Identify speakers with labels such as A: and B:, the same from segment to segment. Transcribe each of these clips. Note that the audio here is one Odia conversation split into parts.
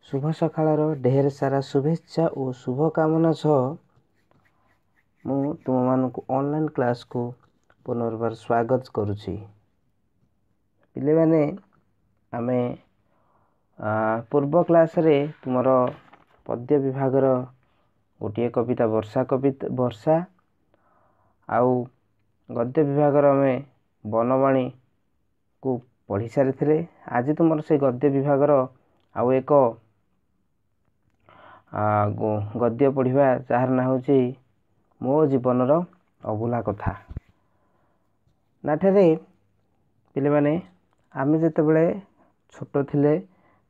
A: ଶୁଭ ସକାଳର ଢେର ସାରା ଶୁଭେଚ୍ଛା ଓ ଶୁଭକାମନା ସହ ମୁଁ ତୁମମାନଙ୍କୁ ଅନଲାଇନ୍ କ୍ଲାସ୍କୁ ପୁନର୍ବାର ସ୍ୱାଗତ କରୁଛି। ପିଲାମାନେ, ଆମେ ପୂର୍ବ କ୍ଲାସ୍ରେ ତୁମର ପଦ୍ୟ ବିଭାଗର ଗୋଟିଏ କବିତା ବର୍ଷା, କବିତା ବର୍ଷା, ଆଉ ଗଦ୍ୟ ବିଭାଗର ଆମେ ବନବାଣୀକୁ ପଢ଼ି ସାରିଥିଲେ। ଆଜି ତୁମର ସେଇ ଗଦ୍ୟ ବିଭାଗର ଆଉ ଏକ ଗଦ୍ୟ ପଢ଼ିବା, ଯାହାର ନାଁ ହେଉଛି ମୋ ଜୀବନର ଅଭୁଲା କଥା। ନା ଏଠାରେ ପିଲାମାନେ, ଆମେ ଯେତେବେଳେ ଛୋଟ ଥିଲେ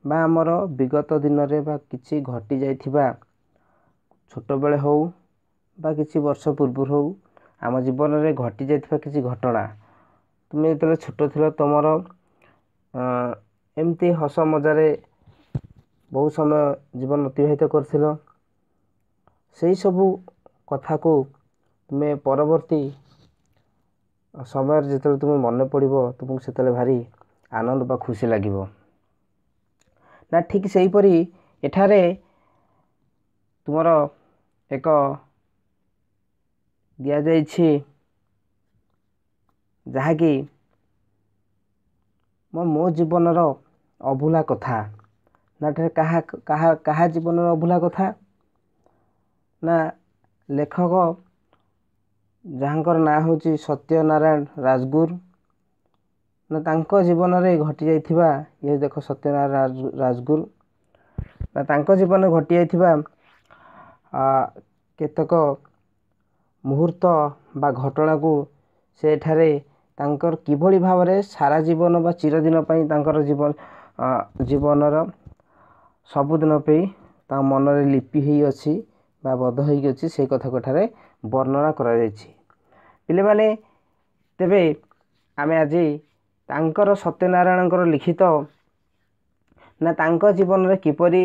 A: ବା ଆମର ବିଗତ ଦିନରେ ବା କିଛି ଘଟି ଯାଇଥିବା, ଛୋଟବେଳେ ହେଉ ବା କିଛି ବର୍ଷ ପୂର୍ବରୁ ହେଉ, ଆମ ଜୀବନରେ ଘଟି ଯାଇଥିବା କିଛି ଘଟଣା, ତୁମେ ଯେତେବେଳେ ଛୋଟ ଥିଲ ତୁମର ଏମିତି ହସ ମଜାରେ ବହୁତ ସମୟ ଜୀବନ ଅତିବାହିତ କରିଥିଲ, ସେଇ ସବୁ କଥାକୁ ତୁମେ ପରବର୍ତ୍ତୀ ସମୟରେ ଯେତେବେଳେ ତୁମେ ମନେ ପଡ଼ିବ, ତୁମକୁ ସେତେବେଳେ ଭାରି ଆନନ୍ଦ ବା ଖୁସି ଲାଗିବ ନା? ଠିକ୍ ସେହିପରି ଏଠାରେ ତୁମର ଏକ ଦିଆଯାଇଛି, ଯାହାକି ମୋ ଜୀବନର ଅଭୁଲା କଥା। ନା ଏଠାରେ କାହା କାହା କାହା ଜୀବନର ଅଭୁଲା କଥା? ନା ଲେଖକ ଯାହାଙ୍କର ନାଁ ହେଉଛି ସତ୍ୟନାରାୟଣ ରାଜଗୁରୁ, ନା ତାଙ୍କ ଜୀବନରେ ଘଟିଯାଇଥିବା, ଇଏ ଦେଖ ସତ୍ୟନାରାୟଣ ରାଜଗୁରୁ, ନା ତାଙ୍କ ଜୀବନରେ ଘଟିଯାଇଥିବା କେତେକ ମୁହୂର୍ତ୍ତ ବା ଘଟଣାକୁ ସେ ଏଠାରେ ତାଙ୍କର କିଭଳି ଭାବରେ ସାରା ଜୀବନ ବା ଚିରଦିନ ପାଇଁ ତାଙ୍କର ଜୀବନ ଜୀବନର ସବୁଦିନ ପାଇଁ ତାଙ୍କ ମନରେ ଲିପି ହେଇଅଛି ବା ବଦ୍ଧ ହେଇକି ଅଛି, ସେଇ କଥାକୁ ଏଠାରେ ବର୍ଣ୍ଣନା କରାଯାଇଛି। ପିଲାମାନେ, ତେବେ ଆମେ ଆଜି ତାଙ୍କର ସତ୍ୟନାରାୟଣଙ୍କର ଲିଖିତ ନା ତାଙ୍କ ଜୀବନରେ କିପରି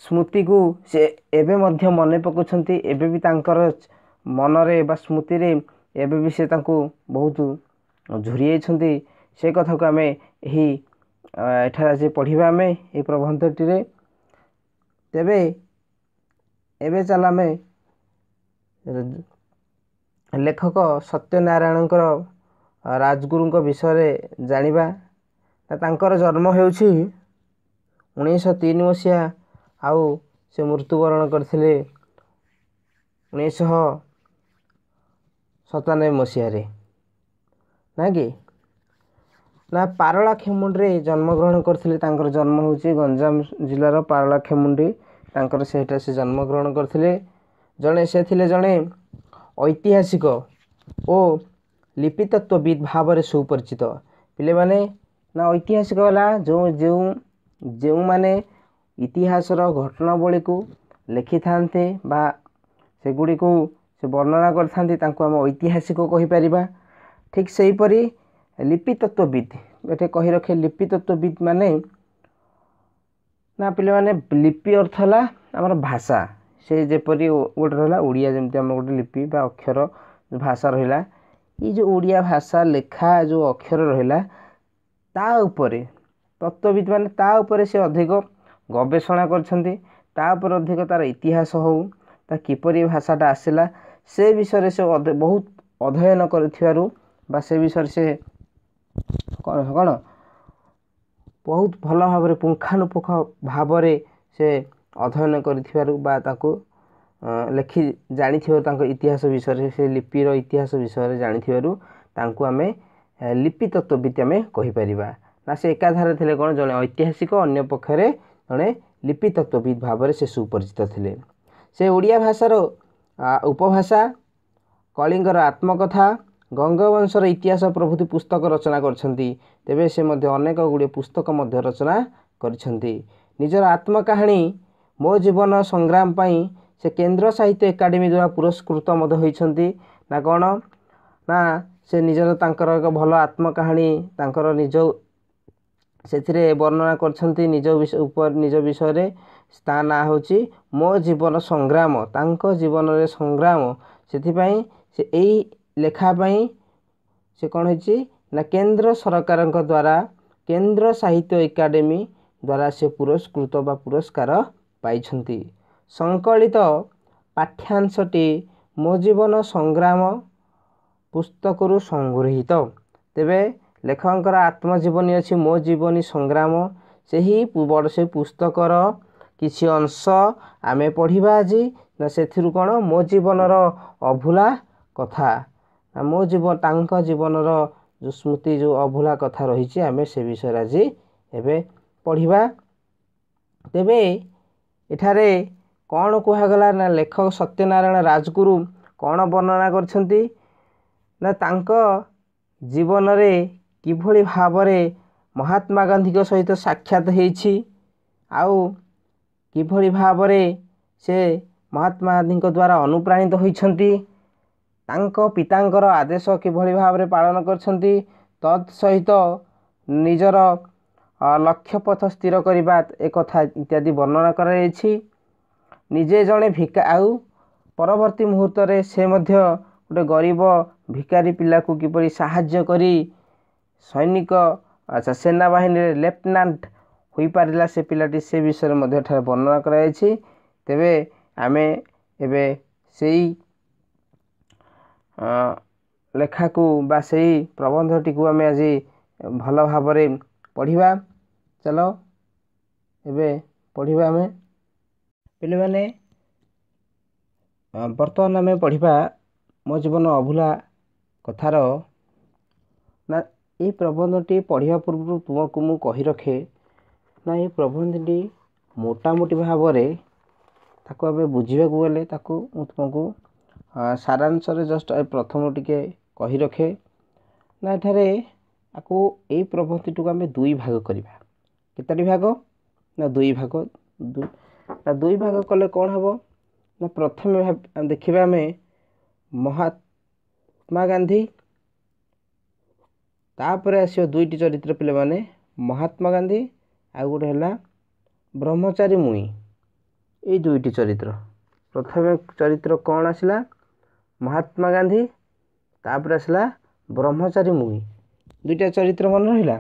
A: ସ୍ମୃତିକୁ ସେ ଏବେ ମଧ୍ୟ ମନେ ପକାଉଛନ୍ତି, ଏବେ ବି ତାଙ୍କର ମନରେ ବା ସ୍ମୃତିରେ ଏବେ ବି ସେ ତାଙ୍କୁ ବହୁତ ଝୁରି ଯାଇଛନ୍ତି, ସେ କଥାକୁ ଆମେ ଏହି ଏଠାରେ ଆଜି ପଢ଼ିବା ଆମେ ଏହି ପ୍ରବନ୍ଧଟିରେ। ତେବେ ଏବେ ଚାଲ ଆମେ ଲେଖକ ସତ୍ୟନାରାୟଣଙ୍କର ରାଜଗୁରୁଙ୍କ ବିଷୟରେ ଜାଣିବା। ତାଙ୍କର ଜନ୍ମ ହେଉଛି 1903 ମସିହା, ଆଉ ସେ ମୃତ୍ୟୁବରଣ କରିଥିଲେ 1997 ମସିହାରେ, ନା କି? ନା ପାରଳାଖେମୁଣ୍ଡିରେ ଜନ୍ମଗ୍ରହଣ କରିଥିଲେ। ତାଙ୍କର ଜନ୍ମ ହେଉଛି ଗଞ୍ଜାମ ଜିଲ୍ଲାର ପାରଳାଖେମୁଣ୍ଡି, ତାଙ୍କର ସେଇଟା ସେ ଜନ୍ମଗ୍ରହଣ କରିଥିଲେ। ଜଣେ ସେ ଥିଲେ ଜଣେ ଐତିହାସିକ ଓ ଲିପିତତ୍ତ୍ୱବିତ୍ ଭାବରେ ସୁପରିଚିତ। ପିଲାମାନେ, ନା ଐତିହାସିକ ହେଲା ଯେଉଁ ଯେଉଁ ଯେଉଁମାନେ ଇତିହାସର ଘଟଣାବଳୀକୁ ଲେଖିଥାନ୍ତି ବା ସେଗୁଡ଼ିକୁ ସେ ବର୍ଣ୍ଣନା କରିଥାନ୍ତି, ତାଙ୍କୁ ଆମେ ଐତିହାସିକ କହିପାରିବା। ଠିକ୍ ସେହିପରି ଲିପିତତ୍ତ୍ୱବିତ୍, ଏଠି କହି ରଖେ, ଲିପିତତ୍ତ୍ୱବିତ୍ ମାନେ ନା ପିଲାମାନେ, ଲିପି ଅର୍ଥ ହେଲା ଆମର ଭାଷା। ସେ ଯେପରି ଗୋଟେ ରହିଲା ଓଡ଼ିଆ, ଯେମିତି ଆମର ଗୋଟେ ଲିପି ବା ଅକ୍ଷର ଭାଷା ରହିଲା, ଏଇ ଯେଉଁ ଓଡ଼ିଆ ଭାଷା ଲେଖା ଯେଉଁ ଅକ୍ଷର ରହିଲା, ତା ଉପରେ ତତ୍ତ୍ୱବିତ୍ ମାନେ ତା ଉପରେ ସେ ଅଧିକ ଗବେଷଣା କରିଛନ୍ତି। ତା ଉପରେ ଅଧିକ ତା'ର ଇତିହାସ ହେଉ, ତା କିପରି ଭାଷାଟା ଆସିଲା, ସେ ବିଷୟରେ ସେ ବହୁତ ଅଧ୍ୟୟନ କରିଥିବାରୁ ବା ସେ ବିଷୟରେ ସେ କ'ଣ କ'ଣ ବହୁତ ଭଲ ଭାବରେ ପୁଙ୍ଖାନୁପୁଙ୍ଖ ଭାବରେ ସେ ଅଧ୍ୟୟନ କରିଥିବାରୁ ବା ତାକୁ ଲେଖି ଜାଣିଥିବାରୁ, ତାଙ୍କ ଇତିହାସ ବିଷୟରେ, ସେ ଲିପିର ଇତିହାସ ବିଷୟରେ ଜାଣିଥିବାରୁ ତାଙ୍କୁ ଆମେ ଲିପି ତତ୍ତ୍ୱବିତ୍ ଆମେ କହିପାରିବା। ନା ସେ ଏକାଧାରେ ଥିଲେ କ'ଣ ଜଣେ ଐତିହାସିକ, ଅନ୍ୟ ପକ୍ଷରେ ଜଣେ ଲିପି ତତ୍ତ୍ୱବିତ୍ ଭାବରେ ସେ ସୁପରିଚିତ ଥିଲେ। ସେ ଓଡ଼ିଆ ଭାଷାର ଉପଭାଷା, କଳିଙ୍ଗର ଆତ୍ମକଥା, ଗଙ୍ଗବଂଶର ଇତିହାସ ପ୍ରଭୃତି ପୁସ୍ତକ ରଚନା କରିଛନ୍ତି। ତେବେ ସେ ମଧ୍ୟ ଅନେକ ଗୁଡ଼ିଏ ପୁସ୍ତକ ମଧ୍ୟ ରଚନା କରିଛନ୍ତି। ନିଜର ଆତ୍ମକାହାଣୀ ମୋ ଜୀବନ ସଂଗ୍ରାମ ପାଇଁ ସେ କେନ୍ଦ୍ର ସାହିତ୍ୟ ଏକାଡେମୀ ଦ୍ୱାରା ପୁରସ୍କୃତ ମଧ୍ୟ ହୋଇଛନ୍ତି। ନା କ'ଣ ନା ସେ ନିଜର ତାଙ୍କର ଏକ ଭଲ ଆତ୍ମକାହାଣୀ ତାଙ୍କର ନିଜ ସେଥିରେ ବର୍ଣ୍ଣନା କରିଛନ୍ତି ନିଜ ନିଜ ବିଷୟରେ, ତା ନାଁ ହେଉଛି ମୋ ଜୀବନ ସଂଗ୍ରାମ, ତାଙ୍କ ଜୀବନରେ ସଂଗ୍ରାମ। ସେଥିପାଇଁ ସେ ଏଇ ଲେଖା ପାଇଁ ସେ କ'ଣ ହେଇଛି ନା କେନ୍ଦ୍ର ସରକାରଙ୍କ ଦ୍ୱାରା କେନ୍ଦ୍ର ସାହିତ୍ୟ ଏକାଡେମୀ ଦ୍ୱାରା ସେ ପୁରସ୍କୃତ ବା ପୁରସ୍କାର ପାଇଛନ୍ତି। ସଂକଳିତ ପାଠ୍ୟାଂଶଟି ମୋ ଜୀବନ ସଂଗ୍ରାମ ପୁସ୍ତକରୁ ସଂଗୃହୀତ। ତେବେ ଲେଖକଙ୍କର ଆତ୍ମଜୀବନୀ ଅଛି ମୋ ଜୀବନୀ ସଂଗ୍ରାମ, ସେହି ବଡ଼ ସେ ପୁସ୍ତକର କିଛି ଅଂଶ ଆମେ ପଢ଼ିବା ଆଜି। ନା ସେଥିରୁ କ'ଣ? ମୋ ଜୀବନର ଅଭୁଲା କଥା, ମୋ ଜୀବନ, ତାଙ୍କ ଜୀବନର ଯେଉଁ ସ୍ମୃତି, ଯେଉଁ ଅଭୁଲା କଥା ରହିଛି, ଆମେ ସେ ବିଷୟରେ ଆଜି ଏବେ ପଢ଼ିବା। ତେବେ ଏଠାରେ କ'ଣ କୁହାଗଲା ନା ଲେଖକ ସତ୍ୟନାରାୟଣ ରାଜଗୁରୁ କ'ଣ ବର୍ଣ୍ଣନା କରିଛନ୍ତି ନା ତାଙ୍କ ଜୀବନରେ କିଭଳି ଭାବରେ ମହାତ୍ମା ଗାନ୍ଧୀଙ୍କ ସହିତ ସାକ୍ଷାତ ହେଇଛି, ଆଉ କିଭଳି ଭାବରେ ସେ ମହାତ୍ମା ଗାନ୍ଧୀଙ୍କ ଦ୍ୱାରା ଅନୁପ୍ରାଣିତ ହୋଇଛନ୍ତି, ତାଙ୍କ ପିତାଙ୍କର ଆଦେଶ କିଭଳି ଭାବରେ ପାଳନ କରିଛନ୍ତି, ତତ୍ ସହିତ ନିଜର ଲକ୍ଷ୍ୟପଥ ସ୍ଥିର କରିବା ଏକଥା ଇତ୍ୟାଦି ବର୍ଣ୍ଣନା କରାଯାଇଛି। ନିଜେ ଜଣେ ଭିକା, ଆଉ ପରବର୍ତ୍ତୀ ମୁହୂର୍ତ୍ତରେ ସେ ମଧ୍ୟ ଗୋଟେ ଗରିବ ଭିକାରୀ ପିଲାକୁ କିପରି ସାହାଯ୍ୟ କରି ସୈନିକ, ଆଚ୍ଛା, ସେନାବାହିନୀରେ ଲେଫ୍ଟନାଣ୍ଟ ହୋଇପାରିଲା ସେ ପିଲାଟି, ସେ ବିଷୟରେ ମଧ୍ୟ ଏଠାରେ ବର୍ଣ୍ଣନା କରାଯାଇଛି। ତେବେ ଆମେ ଏବେ ସେଇ ଲେଖାକୁ ବା ସେଇ ପ୍ରବନ୍ଧଟିକୁ ଆମେ ଆଜି ଭଲ ଭାବରେ ପଢ଼ିବା। ଚାଲ ଏବେ ପଢ଼ିବା ଆମେ ପିଲାମାନେ। ବର୍ତ୍ତମାନ ଆମେ ପଢ଼ିବା ମୋ ଜୀବନ ଅଭୁଲା କଥାର। ନା ଏଇ ପ୍ରବନ୍ଧଟି ପଢ଼ିବା ପୂର୍ବରୁ ତୁମକୁ ମୁଁ କହି ରଖେ ନା ଏଇ ପ୍ରବନ୍ଧଟି ମୋଟାମୋଟି ଭାବରେ ତାକୁ ଆମେ ବୁଝିବାକୁ ଗଲେ, ତାକୁ ମୁଁ ତୁମକୁ ସାରାଂଶରେ ଜଷ୍ଟ ପ୍ରଥମ ଟିକେ କହି ରଖେ ନା ଏଠାରେ ଆକୁ ଏଇ ପ୍ରବନ୍ଧଟିକୁ ଆମେ ଦୁଇ ଭାଗ କରିବା। କେତୋଟି ଭାଗ? ନା ଦୁଇ ଭାଗ। ନା ଦୁଇ ଭାଗ କଲେ କ'ଣ ହେବ? ନା ପ୍ରଥମେ ଦେଖିବା ଆମେ ମହାତ୍ମା ଗାନ୍ଧୀ, ତାପରେ ଆସିବ ଦୁଇଟି ଚରିତ୍ର ପିଲାମାନେ, ମହାତ୍ମା ଗାନ୍ଧୀ ଆଉ ଗୋଟେ ହେଲା ବ୍ରହ୍ମଚାରୀ ମୁଇଁ। ଏଇ ଦୁଇଟି ଚରିତ୍ର। ପ୍ରଥମେ ଚରିତ୍ର କ'ଣ ଆସିଲା? ମହାତ୍ମା ଗାନ୍ଧୀ, ତାପରେ ଆସିଲା ବ୍ରହ୍ମଚାରୀ ମୁଇଁ। ଦୁଇଟା ଚରିତ୍ର ମନେ ରହିଲା।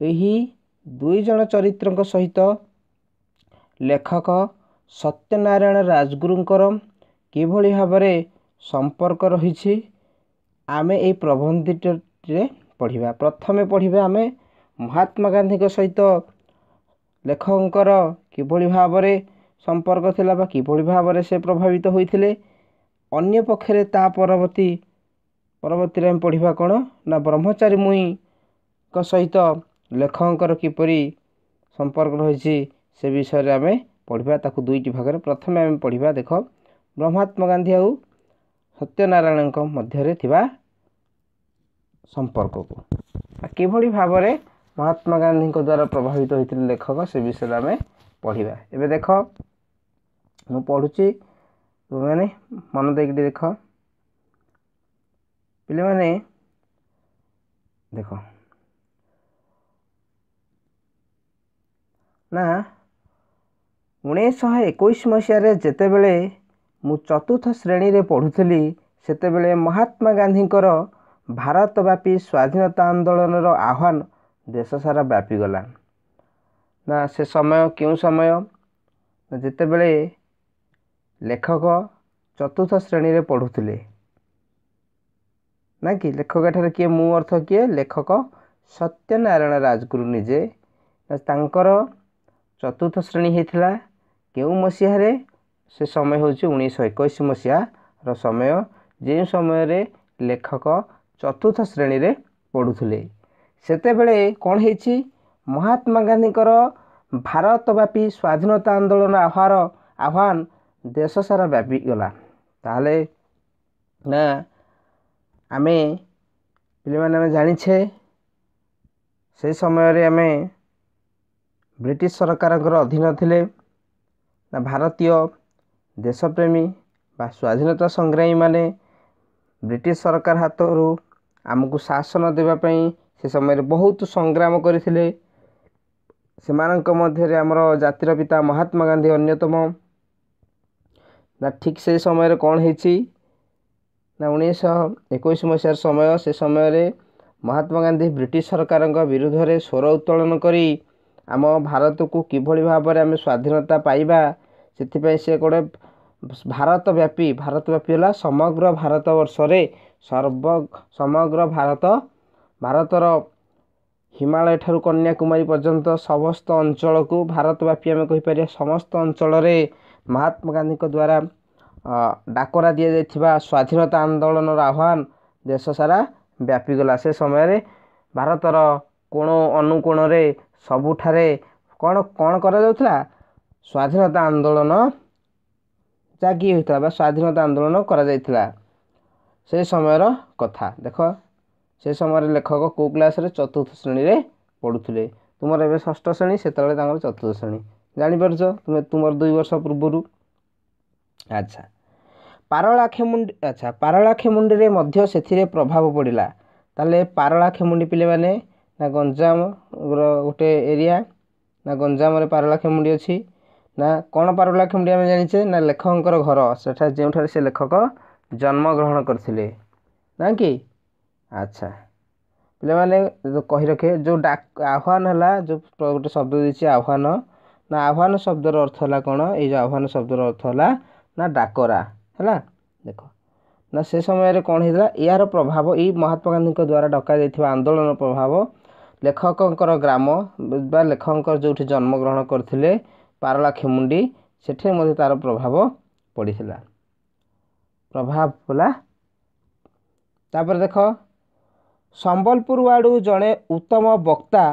A: ଏହି ଦୁଇ ଜଣ ଚରିତ୍ରଙ୍କ ସହିତ ଲେଖକ ସତ୍ୟନାରାୟଣ ରାଜଗୁରୁଙ୍କର କିଭଳି ଭାବରେ ସମ୍ପର୍କ ରହିଛି ଆମେ ଏଇ ପ୍ରବନ୍ଧଟିରେ ପଢ଼ିବା। ପ୍ରଥମେ ପଢ଼ିବା ଆମେ ମହାତ୍ମା ଗାନ୍ଧୀଙ୍କ ସହିତ ଲେଖକଙ୍କର କିଭଳି ଭାବରେ ସମ୍ପର୍କ ଥିଲା ବା କିଭଳି ଭାବରେ ସେ ପ୍ରଭାବିତ ହୋଇଥିଲେ। ଅନ୍ୟ ପକ୍ଷରେ ତା ପରବର୍ତ୍ତୀରେ ଆମେ ପଢ଼ିବା କ'ଣ ନା ବ୍ରହ୍ମଚାରୀ ମୁଇଁଙ୍କ ସହିତ ଲେଖକଙ୍କର କିପରି ସମ୍ପର୍କ ରହିଛି ସେ ବିଷୟରେ ଆମେ ପଢ଼ିବା। ତାକୁ ଦୁଇଟି ଭାଗରେ ପ୍ରଥମେ ଆମେ ପଢ଼ିବା। ଦେଖ, ମହାତ୍ମା ଗାନ୍ଧୀ ଆଉ ସତ୍ୟନାରାୟଣଙ୍କ ମଧ୍ୟରେ ଥିବା ସମ୍ପର୍କକୁ, କିଭଳି ଭାବରେ ମହାତ୍ମା ଗାନ୍ଧୀଙ୍କ ଦ୍ୱାରା ପ୍ରଭାବିତ ହୋଇଥିଲେ ଲେଖକ, ସେ ବିଷୟରେ ଆମେ ପଢ଼ିବା। ଏବେ ଦେଖ, ମୁଁ ପଢ଼ୁଛି, ତୁମେମାନେ ମନ ଦେଇକି ଦେଖ ପିଲାମାନେ। ଦେଖ ନା 1921 ମସିହାରେ ଯେତେବେଳେ ମୁଁ ଚତୁର୍ଥ ଶ୍ରେଣୀରେ ପଢ଼ୁଥିଲି, ସେତେବେଳେ ମହାତ୍ମା ଗାନ୍ଧୀଙ୍କର ଭାରତବ୍ୟାପୀ ସ୍ୱାଧୀନତା ଆନ୍ଦୋଳନର ଆହ୍ୱାନ ଦେଶ ସାରା ବ୍ୟାପିଗଲା। ନା ସେ ସମୟ କେଉଁ ସମୟ? ଯେତେବେଳେ ଲେଖକ ଚତୁର୍ଥ ଶ୍ରେଣୀରେ ପଢ଼ୁଥିଲେ ନା କି? ଲେଖକ ଏଠାରେ କିଏ? ମୁଁ ଅର୍ଥ କିଏ? ଲେଖକ ସତ୍ୟନାରାୟଣ ରାଜଗୁରୁ ନିଜେ। ତାଙ୍କର ଚତୁର୍ଥ ଶ୍ରେଣୀ ହେଇଥିଲା କେଉଁ ମସିହାରେ? ସେ ସମୟ ହେଉଛି 1921 ମସିହାର ସମୟ, ଯେଉଁ ସମୟରେ ଲେଖକ ଚତୁର୍ଥ ଶ୍ରେଣୀରେ ପଢ଼ୁଥିଲେ। ସେତେବେଳେ କ'ଣ ହେଇଛି? ମହାତ୍ମା ଗାନ୍ଧୀଙ୍କର ଭାରତବ୍ୟାପୀ ସ୍ୱାଧୀନତା ଆନ୍ଦୋଳନ ଆହ୍ୱାନ ଦେଶ ସାରା ବ୍ୟାପିଗଲା। ତାହେଲେ ନା ଆମେ ପିଲାମାନେ ଆମେ ଜାଣିଛେ ସେ ସମୟରେ ଆମେ ବ୍ରିଟିଶ ସରକାରଙ୍କର ଅଧୀନ ଥିଲେ। ନା ଭାରତୀୟ ଦେଶପ୍ରେମୀ ବା ସ୍ୱାଧୀନତା ସଂଗ୍ରାମୀମାନେ ବ୍ରିଟିଶ ସରକାର ହାତରୁ ଆମକୁ ଶାସନ ଦେବା ପାଇଁ ସେ ସମୟରେ ବହୁତ ସଂଗ୍ରାମ କରିଥିଲେ। ସେମାନଙ୍କ ମଧ୍ୟରେ ଆମର ଜାତିର ପିତା ମହାତ୍ମା ଗାନ୍ଧୀ ଅନ୍ୟତମ। ନା ଠିକ୍ ସେଇ ସମୟରେ କ'ଣ ହେଇଛି ନା 1921 ମସିହାର ସମୟ, ସେ ସମୟରେ ମହାତ୍ମା ଗାନ୍ଧୀ ବ୍ରିଟିଶ ସରକାରଙ୍କ ବିରୁଦ୍ଧରେ ସ୍ୱର ଉତ୍ତୋଳନ କରି ଆମ ଭାରତକୁ କିଭଳି ଭାବରେ ଆମେ ସ୍ୱାଧୀନତା ପାଇବା, ସେଥିପାଇଁ ସେ ଗୋଟେ ଭାରତବ୍ୟାପୀ, ଭାରତବ୍ୟାପୀ ହେଲା ସମଗ୍ର ଭାରତ ବର୍ଷରେ, ସର୍ବ ସମଗ୍ର ଭାରତ, ଭାରତର ହିମାଳୟ ଠାରୁ କନ୍ୟାକୁମାରୀ ପର୍ଯ୍ୟନ୍ତ ସମସ୍ତ ଅଞ୍ଚଳକୁ ଭାରତବ୍ୟାପୀ ଆମେ କହିପାରିବା। ସମସ୍ତ ଅଞ୍ଚଳରେ ମହାତ୍ମା ଗାନ୍ଧୀଙ୍କ ଦ୍ୱାରା ଡାକରା ଦିଆଯାଇଥିବା ସ୍ୱାଧୀନତା ଆନ୍ଦୋଳନର ଆହ୍ୱାନ ଦେଶ ସାରା ବ୍ୟାପିଗଲା। ସେ ସମୟରେ ଭାରତର କୋଣ ଅନୁକୋଣରେ ସବୁଠାରେ କ'ଣ କ'ଣ କରାଯାଉଥିଲା? ସ୍ୱାଧୀନତା ଆନ୍ଦୋଳନ ଜାଗି ହୋଇଥିଲା ବା ସ୍ୱାଧୀନତା ଆନ୍ଦୋଳନ କରାଯାଇଥିଲା। ସେ ସମୟର କଥା ଦେଖ। ସେ ସମୟରେ ଲେଖକ କେଉଁ କ୍ଲାସ୍ରେ? ଚତୁର୍ଥ ଶ୍ରେଣୀରେ ପଢ଼ୁଥିଲେ। ତୁମର ଏବେ ଷଷ୍ଠ ଶ୍ରେଣୀ, ସେତେବେଳେ ତାଙ୍କର ଚତୁର୍ଥ ଶ୍ରେଣୀ। ଜାଣିପାରୁଛ ତୁମେ? ତୁମର 2 ବର୍ଷ ପୂର୍ବରୁ। ଆଚ୍ଛା, ପାରଳାଖେମୁଣ୍ଡି, ଆଚ୍ଛା, ପାରଳାଖେମୁଣ୍ଡିରେ ମଧ୍ୟ ସେଥିରେ ପ୍ରଭାବ ପଡ଼ିଲା। ତାହେଲେ ପାରଳାଖେମୁଣ୍ଡି ପିଲାମାନେ ନା ଗଞ୍ଜାମର ଗୋଟେ ଏରିଆ, ନା ଗଞ୍ଜାମରେ ପାରଳାଖେମୁଣ୍ଡି ଅଛି ନା କ'ଣ? ପାରଳାଖେମୁଣ୍ଡି ଆମେ ଜାଣିଛେ ନା ଲେଖକଙ୍କର ଘର ସେଠାରେ, ଯେଉଁଠାରେ ସେ ଲେଖକ ଜନ୍ମଗ୍ରହଣ କରିଥିଲେ, ନା କି? ଆଚ୍ଛା ପିଲାମାନେ, କହି ରଖେ, ଯେଉଁ ଡାକ ଆହ୍ୱାନ ହେଲା, ଯେଉଁ ଗୋଟେ ଶବ୍ଦ ଦେଇଛି ଆହ୍ୱାନ, ନା ଆହ୍ୱାନ ଶବ୍ଦର ଅର୍ଥ ହେଲା କ'ଣ? ଏଇ ଯେଉଁ ଆହ୍ୱାନ ଶବ୍ଦର ଅର୍ଥ ହେଲା ନା ଡାକରା। ହେଲା, ଦେଖ ନା ସେ ସମୟରେ କ'ଣ ହେଇଥିଲା? ଏହାର ପ୍ରଭାବ, ଏଇ ମହାତ୍ମା ଗାନ୍ଧୀଙ୍କ ଦ୍ୱାରା ଡକାଯାଇଥିବା ଆନ୍ଦୋଳନ ପ୍ରଭାବ ଲେଖକଙ୍କର ଗ୍ରାମ ବା ଲେଖକଙ୍କର ଯେଉଁଠି ଜନ୍ମଗ୍ରହଣ କରିଥିଲେ ପାରଳାଖେମୁଣ୍ଡି, ସେଠାରେ ମଧ୍ୟ ତା'ର ପ୍ରଭାବ ପଡ଼ିଥିଲା, ପ୍ରଭାବ ହେଲା। ତାପରେ ଦେଖ, ସମ୍ବଲପୁର ଆଡ଼ୁ ଜଣେ ଉତ୍ତମ ବକ୍ତା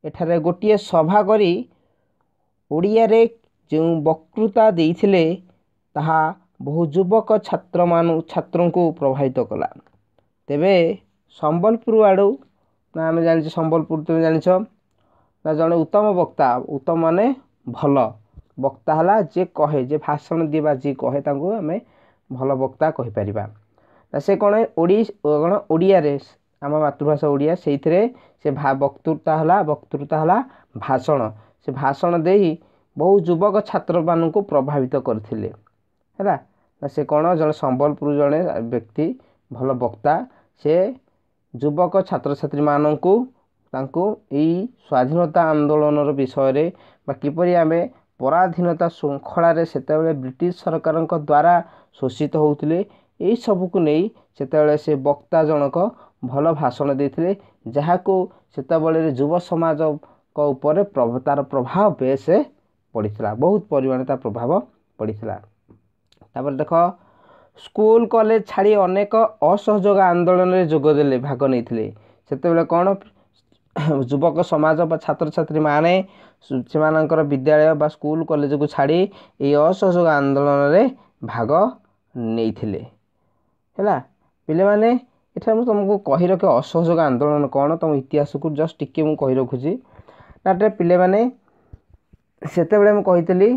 A: ଏଠାରେ ଗୋଟିଏ ସଭା କରି ଓଡ଼ିଆରେ ଯେଉଁ ବକ୍ତୃତା ଦେଇଥିଲେ, ତାହା ବହୁ ଯୁବକ ଛାତ୍ରମାନ ଛାତ୍ରଙ୍କୁ ପ୍ରଭାବିତ କଲା। ତେବେ ସମ୍ବଲପୁର ଆଡ଼ୁ ନା ଆମେ ଜାଣିଛୁ ସମ୍ବଲପୁର, ତୁମେ ଜାଣିଛ ନା, ଜଣେ ଉତ୍ତମ ବକ୍ତା। ଉତ୍ତମ ମାନେ ଭଲ, ବକ୍ତା ହେଲା ଯିଏ କହେ, ଯିଏ ଭାଷଣ ଦିଏ ବା ଯିଏ କହେ, ତାଙ୍କୁ ଆମେ ଭଲ ବକ୍ତା କହିପାରିବା। ସେ କ'ଣ କ'ଣ ଓଡ଼ିଆରେ, ଆମ ମାତୃଭାଷା ଓଡ଼ିଆ, ସେଇଥିରେ ସେ ବକ୍ତୃତା ହେଲା, ବକ୍ତୃତା ହେଲା ଭାଷଣ। ସେ ଭାଷଣ ଦେଇ ବହୁ ଯୁବକ ଛାତ୍ରମାନଙ୍କୁ ପ୍ରଭାବିତ କରିଥିଲେ। ହେଲା ନା ସେ କ'ଣ ଜଣେ ସମ୍ବଲପୁର ଜଣେ ବ୍ୟକ୍ତି ଭଲ ବକ୍ତା, ସେ ଯୁବକ ଛାତ୍ରଛାତ୍ରୀମାନଙ୍କୁ ତାଙ୍କୁ ଏଇ ସ୍ୱାଧୀନତା ଆନ୍ଦୋଳନର ବିଷୟରେ ବା କିପରି ଆମେ ପରାଧୀନତା ଶୃଙ୍ଖଳାରେ ସେତେବେଳେ ବ୍ରିଟିଶ ସରକାରଙ୍କ ଦ୍ୱାରା ଶୋଷିତ ହେଉଥିଲେ, ଏଇସବୁକୁ ନେଇ ସେତେବେଳେ ସେ ବକ୍ତା ଜଣକ ଭଲ ଭାଷଣ ଦେଇଥିଲେ, ଯାହାକୁ ସେତେବେଳେ ଯୁବ ସମାଜଙ୍କ ଉପରେ ତା'ର ପ୍ରଭାବ ବେଶ ପଡ଼ିଥିଲା, ବହୁତ ପରିମାଣରେ ତା ପ୍ରଭାବ ପଡ଼ିଥିଲା। ତାପରେ ଦେଖ, ସ୍କୁଲ କଲେଜ ଛାଡ଼ି ଅନେକ ଅସହଯୋଗ ଆନ୍ଦୋଳନରେ ଯୋଗ ଦେଲେ, ଭାଗ ନେଇଥିଲେ। ସେତେବେଳେ କ'ଣ ଯୁବକ ସମାଜ ବା ଛାତ୍ରଛାତ୍ରୀମାନେ ସେମାନଙ୍କର ବିଦ୍ୟାଳୟ ବା ସ୍କୁଲ କଲେଜକୁ ଛାଡ଼ି ଏଇ ଅସହଯୋଗ ଆନ୍ଦୋଳନରେ ଭାଗ ନେଇଥିଲେ। ହେଲା ପିଲାମାନେ, ଏଠାରେ ମୁଁ ତୁମକୁ କହି ରଖେ ଅସହଯୋଗ ଆନ୍ଦୋଳନ କ'ଣ, ତୁମ ଇତିହାସକୁ ଜଷ୍ଟ ଟିକେ ମୁଁ କହି ରଖୁଛି। ନା ପିଲାମାନେ, ସେତେବେଳେ ମୁଁ କହିଥିଲି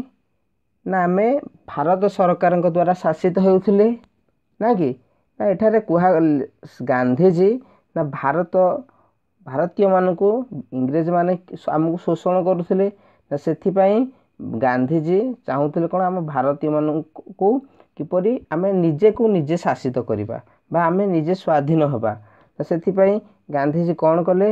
A: ନା ଆମେ ଭାରତ ସରକାରଙ୍କ ଦ୍ୱାରା ଶାସିତ ହେଉଥିଲେ ନା କି? ନା ଏଠାରେ କୁହା ଗାନ୍ଧିଜୀ ନା ଭାରତ ଭାରତୀୟମାନଙ୍କୁ ଇଂରେଜମାନେ ଆମକୁ ଶୋଷଣ କରୁଥିଲେ ନା, ସେଥିପାଇଁ ଗାନ୍ଧିଜୀ ଚାହୁଁଥିଲେ କ'ଣ, ଆମ ଭାରତୀୟମାନଙ୍କୁ କିପରି ଆମେ ନିଜକୁ ନିଜେ ଶାସିତ କରିବା ବା ଆମେ ନିଜେ ସ୍ୱାଧୀନ ହେବା। ସେଥିପାଇଁ ଗାନ୍ଧିଜୀ କ'ଣ କଲେ?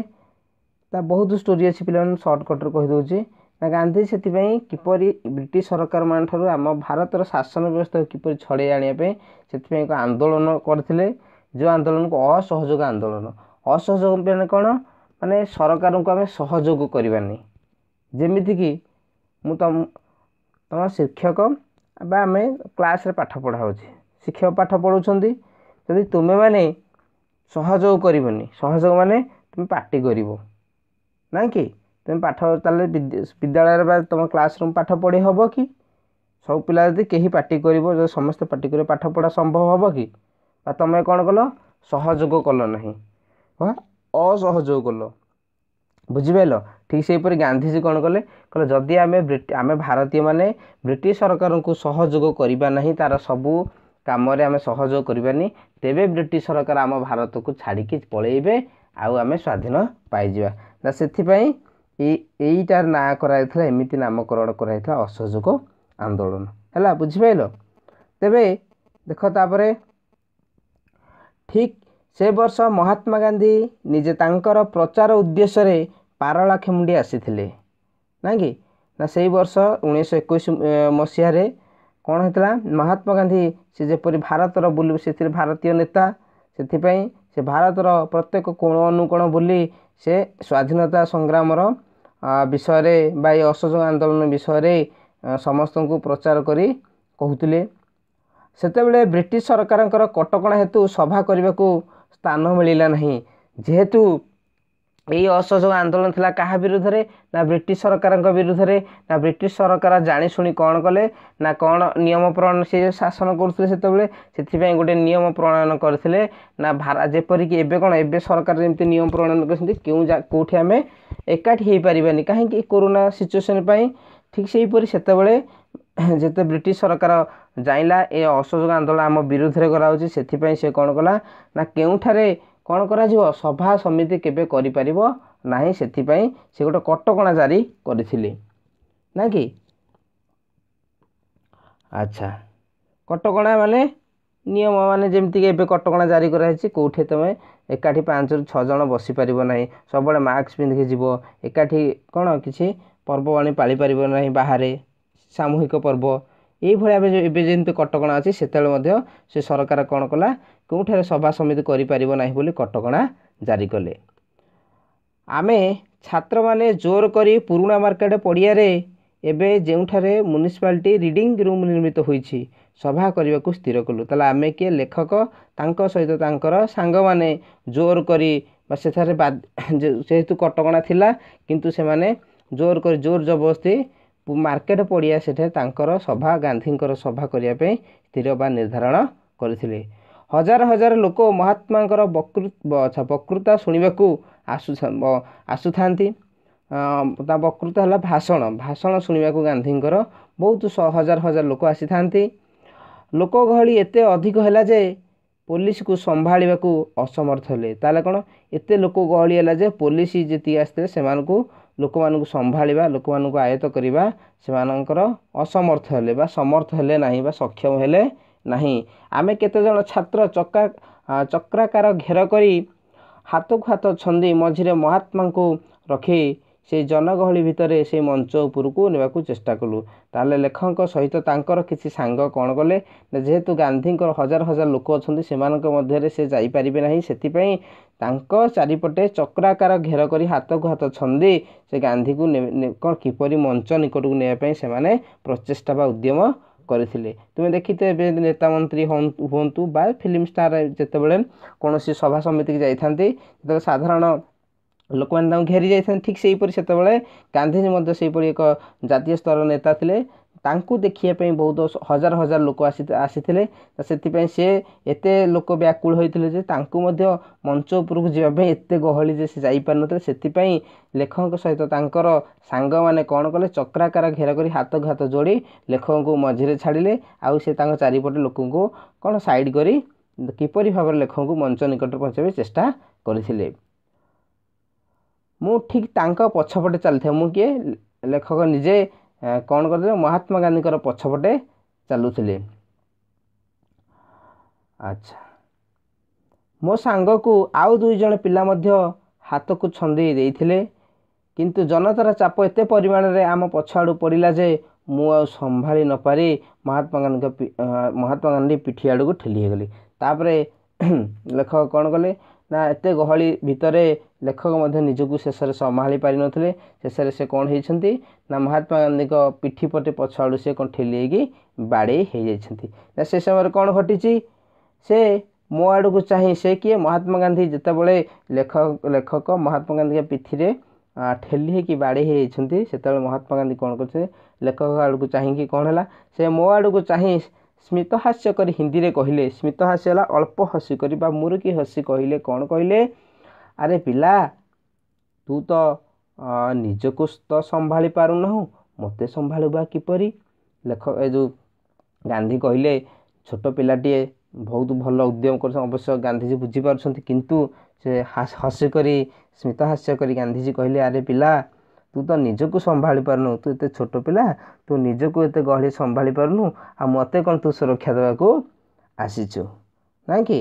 A: ତା ବହୁତ ଷ୍ଟୋରି ଅଛି ପିଲାମାନେ, ସର୍ଟକଟ୍ରେ କହିଦେଉଛି। ନା ଗାନ୍ଧୀ ସେଥିପାଇଁ କିପରି ବ୍ରିଟିଶ ସରକାରମାନଙ୍କ ଠାରୁ ଆମ ଭାରତର ଶାସନ ବ୍ୟବସ୍ଥାକୁ କିପରି ଛଡ଼େଇ ଆଣିବା ପାଇଁ ସେଥିପାଇଁ ଏକ ଆନ୍ଦୋଳନ କରିଥିଲେ, ଯେଉଁ ଆନ୍ଦୋଳନକୁ ଅସହଯୋଗ ଆନ୍ଦୋଳନ। ଅସହଯୋଗ ମାନେ କ'ଣ? ମାନେ ସରକାରଙ୍କୁ ଆମେ ସହଯୋଗ କରିବାନି। ଯେମିତିକି ମୁଁ ତମ ଶିକ୍ଷକ ବା ଆମେ କ୍ଲାସ୍ରେ ପାଠ ପଢ଼ା ହେଉଛି, ଶିକ୍ଷକ ପାଠ ପଢ଼ାଉଛନ୍ତି, ଯଦି ତୁମେମାନେ ସହଯୋଗ କରିବନି, ସହଯୋଗ ମାନେ ତୁମେ ପାଟି କରିବ ନା କି, ତୁମେ ପାଠ ତାହେଲେ ବିଦ୍ୟାଳୟରେ ବା ତୁମ କ୍ଲାସରୁମ୍ ପାଠ ପଢ଼ି ହେବ କି? ସବୁ ପିଲା ଯଦି କେହି ପାଟି କରିବ, ଯଦି ସମସ୍ତେ ପାଟି କରିବେ, ପାଠ ପଢ଼ା ସମ୍ଭବ ହେବ କି? ବା ତୁମେ କ'ଣ କଲ? ସହଯୋଗ କଲ ନାହିଁ ବା ଅସହଯୋଗ କଲ, ବୁଝିପାରିଲ? ଠିକ୍ ସେହିପରି ଗାନ୍ଧିଜୀ କ'ଣ କଲେ? କହିଲେ ଯଦି ଆମେ ଭାରତୀୟମାନେ ବ୍ରିଟିଶ ସରକାରଙ୍କୁ ସହଯୋଗ କରିବା ନାହିଁ, ତା'ର ସବୁ କାମରେ ଆମେ ସହଯୋଗ କରିବାନି, ତେବେ ବ୍ରିଟିଶ ସରକାର ଆମ ଭାରତକୁ ଛାଡ଼ିକି ପଳେଇବେ ଆଉ ଆମେ ସ୍ୱାଧୀନ ପାଇଯିବା। ନା ସେଥିପାଇଁ ଏଇଟାର ନାଁ କରାଯାଇଥିଲା, ଏମିତି ନାମକରଣ କରାଯାଇଥିଲା ଅସହଯୋଗ ଆନ୍ଦୋଳନ। ହେଲା, ବୁଝିପାରିଲ? ତେବେ ଦେଖ ତାପରେ, ଠିକ୍ ସେ ବର୍ଷ ମହାତ୍ମା ଗାନ୍ଧୀ ନିଜେ ତାଙ୍କର ପ୍ରଚାର ଉଦ୍ଦେଶ୍ୟରେ ପାରଳାଖେମୁଣ୍ଡି ଆସିଥିଲେ। ନା କି ନା ସେଇ ବର୍ଷ 1921 ମସିହାରେ କ'ଣ ହେଇଥିଲା? ମହାତ୍ମା ଗାନ୍ଧୀ ସେ ଯେପରି ଭାରତର ବୁଲି, ସେଥିରେ ଭାରତୀୟ ନେତା, ସେଥିପାଇଁ ସେ ଭାରତର ପ୍ରତ୍ୟେକ କୋଣ ଅନୁକୋଣ ବୁଲି ସେ ସ୍ୱାଧୀନତା ସଂଗ୍ରାମର ବିଷୟରେ ବା ଏ ଅସହଯୋଗ ଆନ୍ଦୋଳନ ବିଷୟରେ ସମସ୍ତଙ୍କୁ ପ୍ରଚାର କରି କହୁଥିଲେ। ସେତେବେଳେ ବ୍ରିଟିଶ ସରକାରଙ୍କର କଟକଣା ହେତୁ ସଭା କରିବାକୁ ସ୍ଥାନ ମିଳିଲା ନାହିଁ। ଯେହେତୁ ଏଇ ଅସହଯୋଗ ଆନ୍ଦୋଳନ ଥିଲା କାହା ବିରୁଦ୍ଧରେ? ନା ବ୍ରିଟିଶ ସରକାରଙ୍କ ବିରୁଦ୍ଧରେ। ନା ବ୍ରିଟିଶ ସରକାର ଜାଣିଶୁଣି କ'ଣ କଲେ? ନା କ'ଣ ନିୟମ ପ୍ରଣୟନ, ସେ ଶାସନ କରୁଥିଲେ ସେତେବେଳେ, ସେଥିପାଇଁ ଗୋଟେ ନିୟମ ପ୍ରଣୟନ କରିଥିଲେ ନା ଯେପରିକି ଏବେ କ'ଣ ଏବେ ସରକାର ଯେମିତି ନିୟମ ପ୍ରଣୟନ କରିଛନ୍ତି, କେଉଁ କେଉଁଠି ଆମେ ଏକାଠି ହେଇପାରିବାନି, କାହିଁକି? କୋରୋନା ସିଚୁଏସନ୍ ପାଇଁ। ଠିକ୍ ସେହିପରି ସେତେବେଳେ ଯେତେ ବ୍ରିଟିଶ ସରକାର ଜାଣିଲା ଏ ଅସହଯୋଗ ଆନ୍ଦୋଳନ ଆମ ବିରୁଦ୍ଧରେ କରାହେଉଛି, ସେଥିପାଇଁ ସେ କ'ଣ କଲା ନା କେଉଁଠାରେ କ'ଣ କରାଯିବ, ସଭା ସମିତି କେବେ କରିପାରିବ ନାହିଁ, ସେଥିପାଇଁ ସେ ଗୋଟେ କଟକଣା ଜାରି କରିଥିଲେ, ନା କି? ଆଚ୍ଛା, କଟକଣା ମାନେ ନିୟମ, ମାନେ ଯେମିତିକି ଏବେ କଟକଣା ଜାରି କରାହେଇଛି, କେଉଁଠି ତୁମେ ଏକାଠି 5ରୁ 6 ଜଣ ବସିପାରିବ ନାହିଁ, ସବୁବେଳେ ମାସ୍କ ପିନ୍ଧିକି ଯିବ, ଏକାଠି କ'ଣ କିଛି ପର୍ବପର୍ବାଣି ପାଳିପାରିବ ନାହିଁ ବାହାରେ, ସାମୂହିକ ପର୍ବ, ଏଇଭଳିଆ ଏବେ ଯେମିତି କଟକଣା ଅଛି, ସେତେବେଳେ ମଧ୍ୟ ସେ ସରକାର କ'ଣ କଲା, କେଉଁଠାରେ ସଭା ସମିତି କରିପାରିବ ନାହିଁ ବୋଲି କଟକଣା ଜାରି କଲେ। ଆମେ ଛାତ୍ରମାନେ ଜୋର କରି ପୁରୁଣା ମାର୍କେଟ ପଡ଼ିଆରେ, ଏବେ ଯେଉଁଠାରେ ମ୍ୟୁନିସିପାଲିଟି ରିଡ଼ିଂ ରୁମ୍ ନିର୍ମିତ ହୋଇଛି, ସଭା କରିବାକୁ ସ୍ଥିର କଲୁ। ତାହେଲେ ଆମେ କିଏ? ଲେଖକ, ତାଙ୍କ ସହିତ ତାଙ୍କର ସାଙ୍ଗମାନେ ଜୋର କରି ବା ସେଠାରେ ଯେହେତୁ କଟକଣା ଥିଲା, କିନ୍ତୁ ସେମାନେ ଜୋର କରି ଜୋର ଜବରଦସ୍ତି ମାର୍କେଟ ପଡ଼ିଆ ସେଠାରେ ତାଙ୍କର ସଭା, ଗାନ୍ଧୀଙ୍କର ସଭା କରିବା ପାଇଁ ସ୍ଥିର ବା ନିର୍ଦ୍ଧାରଣ କରିଥିଲେ। ହଜାର ହଜାର ଲୋକ ମହାତ୍ମାଙ୍କର ବକ୍ତୃତା ଶୁଣିବାକୁ ଆସୁଥାନ୍ତି। ତା ବକ୍ତୃତା ହେଲା ଭାଷଣ, ଭାଷଣ ଶୁଣିବାକୁ ଗାନ୍ଧୀଙ୍କର ବହୁତ ହଜାର ହଜାର ଲୋକ ଆସିଥାନ୍ତି। ଲୋକ ଗହଳି ଏତେ ଅଧିକ ହେଲା ଯେ ପୋଲିସକୁ ସମ୍ଭାଳିବାକୁ ଅସମର୍ଥ ହେଲେ। ତାହେଲେ କ'ଣ ଏତେ ଲୋକ ଗହଳି ହେଲା ଯେ ପୋଲିସ ଯେତିକି ଆସିଥିଲେ ସେମାନଙ୍କୁ, ଲୋକମାନଙ୍କୁ ସମ୍ଭାଳିବା, ଲୋକମାନଙ୍କୁ ଆୟତ୍ତ କରିବା ସେମାନଙ୍କର ଅସମର୍ଥ ହେଲେ ବା ସମର୍ଥ ହେଲେ ନାହିଁ ବା ସକ୍ଷମ ହେଲେ ନାହିଁ। ଆମେ କେତେଜଣ ଛାତ୍ର ଚକା ଚକ୍ରାକାର ଘେର କରି ହାତକୁ ହାତ ଛନ୍ଦି ମଝିରେ ମହାତ୍ମାଙ୍କୁ ରଖି ସେଇ ଜନଗହଳି ଭିତରେ ସେଇ ମଞ୍ଚ ଉପରକୁ ନେବାକୁ ଚେଷ୍ଟା କଲୁ। ତାହେଲେ ଲେଖକଙ୍କ ସହିତ ତାଙ୍କର କିଛି ସାଙ୍ଗ କ'ଣ କଲେ ନା ଯେହେତୁ ଗାନ୍ଧୀଙ୍କର ହଜାର ହଜାର ଲୋକ ଅଛନ୍ତି, ସେମାନଙ୍କ ମଧ୍ୟରେ ସେ ଯାଇପାରିବେ ନାହିଁ, ସେଥିପାଇଁ ତାଙ୍କ ଚାରିପଟେ ଚକ୍ରାକାର ଘେର କରି ହାତକୁ ହାତ ଛନ୍ଦି ସେ ଗାନ୍ଧୀକୁ କ'ଣ କିପରି ମଞ୍ଚ ନିକଟକୁ ନେବା ପାଇଁ ସେମାନେ ପ୍ରଚେଷ୍ଟା ବା ଉଦ୍ୟମ କରିଥିଲେ। ତୁମେ ଦେଖିଥିବ ଏବେ ନେତା ମନ୍ତ୍ରୀ ହୁଅନ୍ତୁ ବା ଫିଲ୍ମ ଷ୍ଟାର ଯେତେବେଳେ କୌଣସି ସଭା ସମିତିକି ଯାଇଥାନ୍ତି, ସେତେବେଳେ ସାଧାରଣ ଲୋକମାନେ ତାଙ୍କୁ ଘେରି ଯାଇଥାନ୍ତି। ଠିକ୍ ସେହିପରି ସେତେବେଳେ ଗାନ୍ଧିଜୀ ମଧ୍ୟ ସେହିପରି ଏକ ଜାତୀୟ ସ୍ତରର ନେତା ଥିଲେ, ତାଙ୍କୁ ଦେଖିବା ପାଇଁ ବହୁତ ହଜାର ହଜାର ଲୋକ ଆସିଥିଲେ। ସେଥିପାଇଁ ସେ ଏତେ ଲୋକ ବ୍ୟାକୁଳ ହୋଇଥିଲେ ଯେ ତାଙ୍କୁ ମଧ୍ୟ ମଞ୍ଚ ଉପରକୁ ଯିବା ପାଇଁ ଏତେ ଗହଳି ଯେ ସେ ଯାଇପାରିନଥିଲେ। ସେଥିପାଇଁ ଲେଖକଙ୍କ ସହିତ ତାଙ୍କର ସାଙ୍ଗମାନେ କ'ଣ କଲେ? ଚକ୍ରାକାର ଘେର କରି ହାତକୁ ହାତ ଯୋଡ଼ି ଲେଖକଙ୍କୁ ମଝିରେ ଛାଡ଼ିଲେ, ଆଉ ସେ ତାଙ୍କ ଚାରିପଟେ ଲୋକଙ୍କୁ କ'ଣ ସାଇଡ଼୍ କରି କିପରି ଭାବରେ ଲେଖକଙ୍କୁ ମଞ୍ଚ ନିକଟରେ ପହଞ୍ଚାଇବା ଚେଷ୍ଟା କରିଥିଲେ। ମୁଁ ଠିକ୍ ତାଙ୍କ ପଛପଟେ ଚାଲିଥାଏ। ମୁଁ କିଏ? ଲେଖକ ନିଜେ କ'ଣ କରିଥିଲେ? ମହାତ୍ମା ଗାନ୍ଧୀଙ୍କର ପଛପଟେ ଚାଲୁଥିଲେ। ଆଚ୍ଛା, ମୋ ସାଙ୍ଗକୁ ଆଉ 2 ଜଣ ପିଲା ମଧ୍ୟ ହାତକୁ ଛନ୍ଦି ଦେଇଥିଲେ, କିନ୍ତୁ ଜନତାର ଚାପ ଏତେ ପରିମାଣରେ ଆମ ପଛଆଡ଼ୁ ପଡ଼ିଲା ଯେ ମୁଁ ଆଉ ସମ୍ଭାଳି ନପାରି ମହାତ୍ମା ଗାନ୍ଧୀଙ୍କ ମହାତ୍ମା ଗାନ୍ଧୀ ପିଠି ଆଡ଼କୁ ଠେଲି ହେଇଗଲି। ତାପରେ ଲେଖକ କ'ଣ କଲେ ନା ଏତେ ଗହଳି ଭିତରେ ଲେଖକ ମଧ୍ୟ ନିଜକୁ ଶେଷରେ ସମ୍ଭାଳି ପାରିନଥିଲେ। ଶେଷରେ ସେ କ'ଣ ହେଇଛନ୍ତି ନା ମହାତ୍ମା ଗାନ୍ଧୀଙ୍କ ପିଠି ପଟେ ପଛ ଆଡ଼ୁ ସେ କ'ଣ ଠେଲି ହେଇକି ବାଡ଼େଇ ହେଇଯାଇଛନ୍ତି। ନା ସେ ସମୟରେ କ'ଣ ଘଟିଛି? ସେ ମୋ ଆଡ଼କୁ ଚାହିଁ, ସେ କିଏ? ମହାତ୍ମା ଗାନ୍ଧୀ। ଯେତେବେଳେ ଲେଖକ ମହାତ୍ମା ଗାନ୍ଧୀଙ୍କ ପିଠିରେ ଠେଲି ହେଇକି ବାଡ଼େଇ ହେଇଯାଇଛନ୍ତି, ସେତେବେଳେ ମହାତ୍ମା ଗାନ୍ଧୀ କ'ଣ କରିଛନ୍ତି? ଲେଖକ ଆଡ଼କୁ ଚାହିଁକି କ'ଣ ହେଲା? ସେ ମୋ ଆଡ଼କୁ ଚାହିଁ ସ୍ମିତହାସ୍ୟ କରି ହିନ୍ଦୀରେ କହିଲେ, ସ୍ମିତହାସ୍ୟ ହେଲା ଅଳ୍ପ ହସି କରି ବା ମୁରୁକି ହସି କହିଲେ, କ'ଣ କହିଲେ? ଆରେ ପିଲା, ତୁ ତ ନିଜକୁ ତ ସମ୍ଭାଳି ପାରୁନାହୁଁ, ମୋତେ ସମ୍ଭାଳିବା କିପରି? ଲେଖ ଏ ଯେଉଁ ଗାନ୍ଧୀ କହିଲେ, ଛୋଟ ପିଲାଟିଏ ବହୁତ ଭଲ ଉଦ୍ୟମ କରୁଛନ୍ତି। ଅବଶ୍ୟ ଗାନ୍ଧିଜୀ ବୁଝିପାରୁଛନ୍ତି, କିନ୍ତୁ ସେ ହସି କରି ସ୍ମିତହାସ୍ୟ କରି ଗାନ୍ଧିଜୀ କହିଲେ, ଆରେ ପିଲା, ତୁ ତ ନିଜକୁ ସମ୍ଭାଳି ପାରୁନୁ, ତୁ ଏତେ ଛୋଟ ପିଲା, ତୁ ନିଜକୁ ଏତେ ଗହଳି ସମ୍ଭାଳି ପାରୁନୁ, ଆଉ ମୋତେ କ'ଣ ତୁ ସୁରକ୍ଷା ଦେବାକୁ ଆସିଛୁ, ନାଇଁ କି?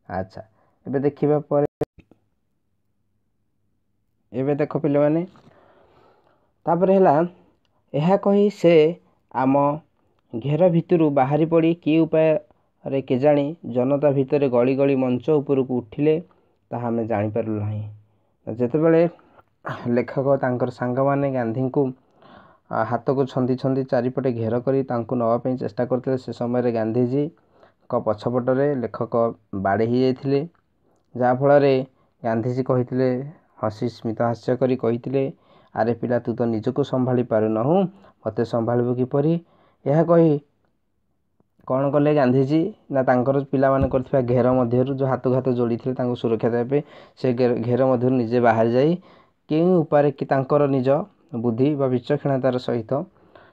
A: ଆଚ୍ଛା, ଏବେ ଦେଖିବା ପରେ। ଏବେ ଦେଖ ପିଲାମାନେ, ତାପରେ ହେଲା, ଏହା କହି ସେ ଆମ ଘେର ଭିତରୁ ବାହାରି ପଡ଼ି କି ଉପାୟରେ କେଜାଣି ଜନତା ଭିତରେ ଗଳି ଗଳି ମଞ୍ଚ ଉପରକୁ ଉଠିଲେ, ତାହା ଆମେ ଜାଣିପାରିଲୁ ନାହିଁ। ଯେତେବେଳେ ଲେଖକ ତାଙ୍କର ସାଙ୍ଗମାନେ ଗାନ୍ଧୀଙ୍କୁ ହାତକୁ ଛନ୍ଦି ଛନ୍ଦି ଚାରିପଟେ ଘେର କରି ତାଙ୍କୁ ନେବା ପାଇଁ ଚେଷ୍ଟା କରିଥିଲେ, ସେ ସମୟରେ ଗାନ୍ଧିଜୀଙ୍କ ପଛପଟରେ ଲେଖକ ବାଡ଼େଇ ହେଇଯାଇଥିଲେ, ଯାହାଫଳରେ ଗାନ୍ଧିଜୀ କହିଥିଲେ, ହସି ସ୍ମିତହାସ୍ୟ କରି କହିଥିଲେ, ଆରେ ପିଲା, ତୁ ତ ନିଜକୁ ସମ୍ଭାଳି ପାରୁନାହୁଁ, ମୋତେ ସମ୍ଭାଳିବୁ କିପରି? ଏହା କହି କ'ଣ କଲେ ଗାନ୍ଧିଜୀ ନା ତାଙ୍କର ପିଲାମାନେ କରିଥିବା ଘେର ମଧ୍ୟରୁ, ଯେଉଁ ହାତକୁ ହାତ ଯୋଡ଼ିଥିଲେ ତାଙ୍କୁ ସୁରକ୍ଷା ଦେବା ପାଇଁ, ସେ ଘେର ମଧ୍ୟରୁ ନିଜେ ବାହାରି ଯାଇ କେଉଁ ଉପାୟରେ କି ତାଙ୍କର ନିଜ ବୁଦ୍ଧି ବା ବିଚକ୍ଷଣତାର ସହିତ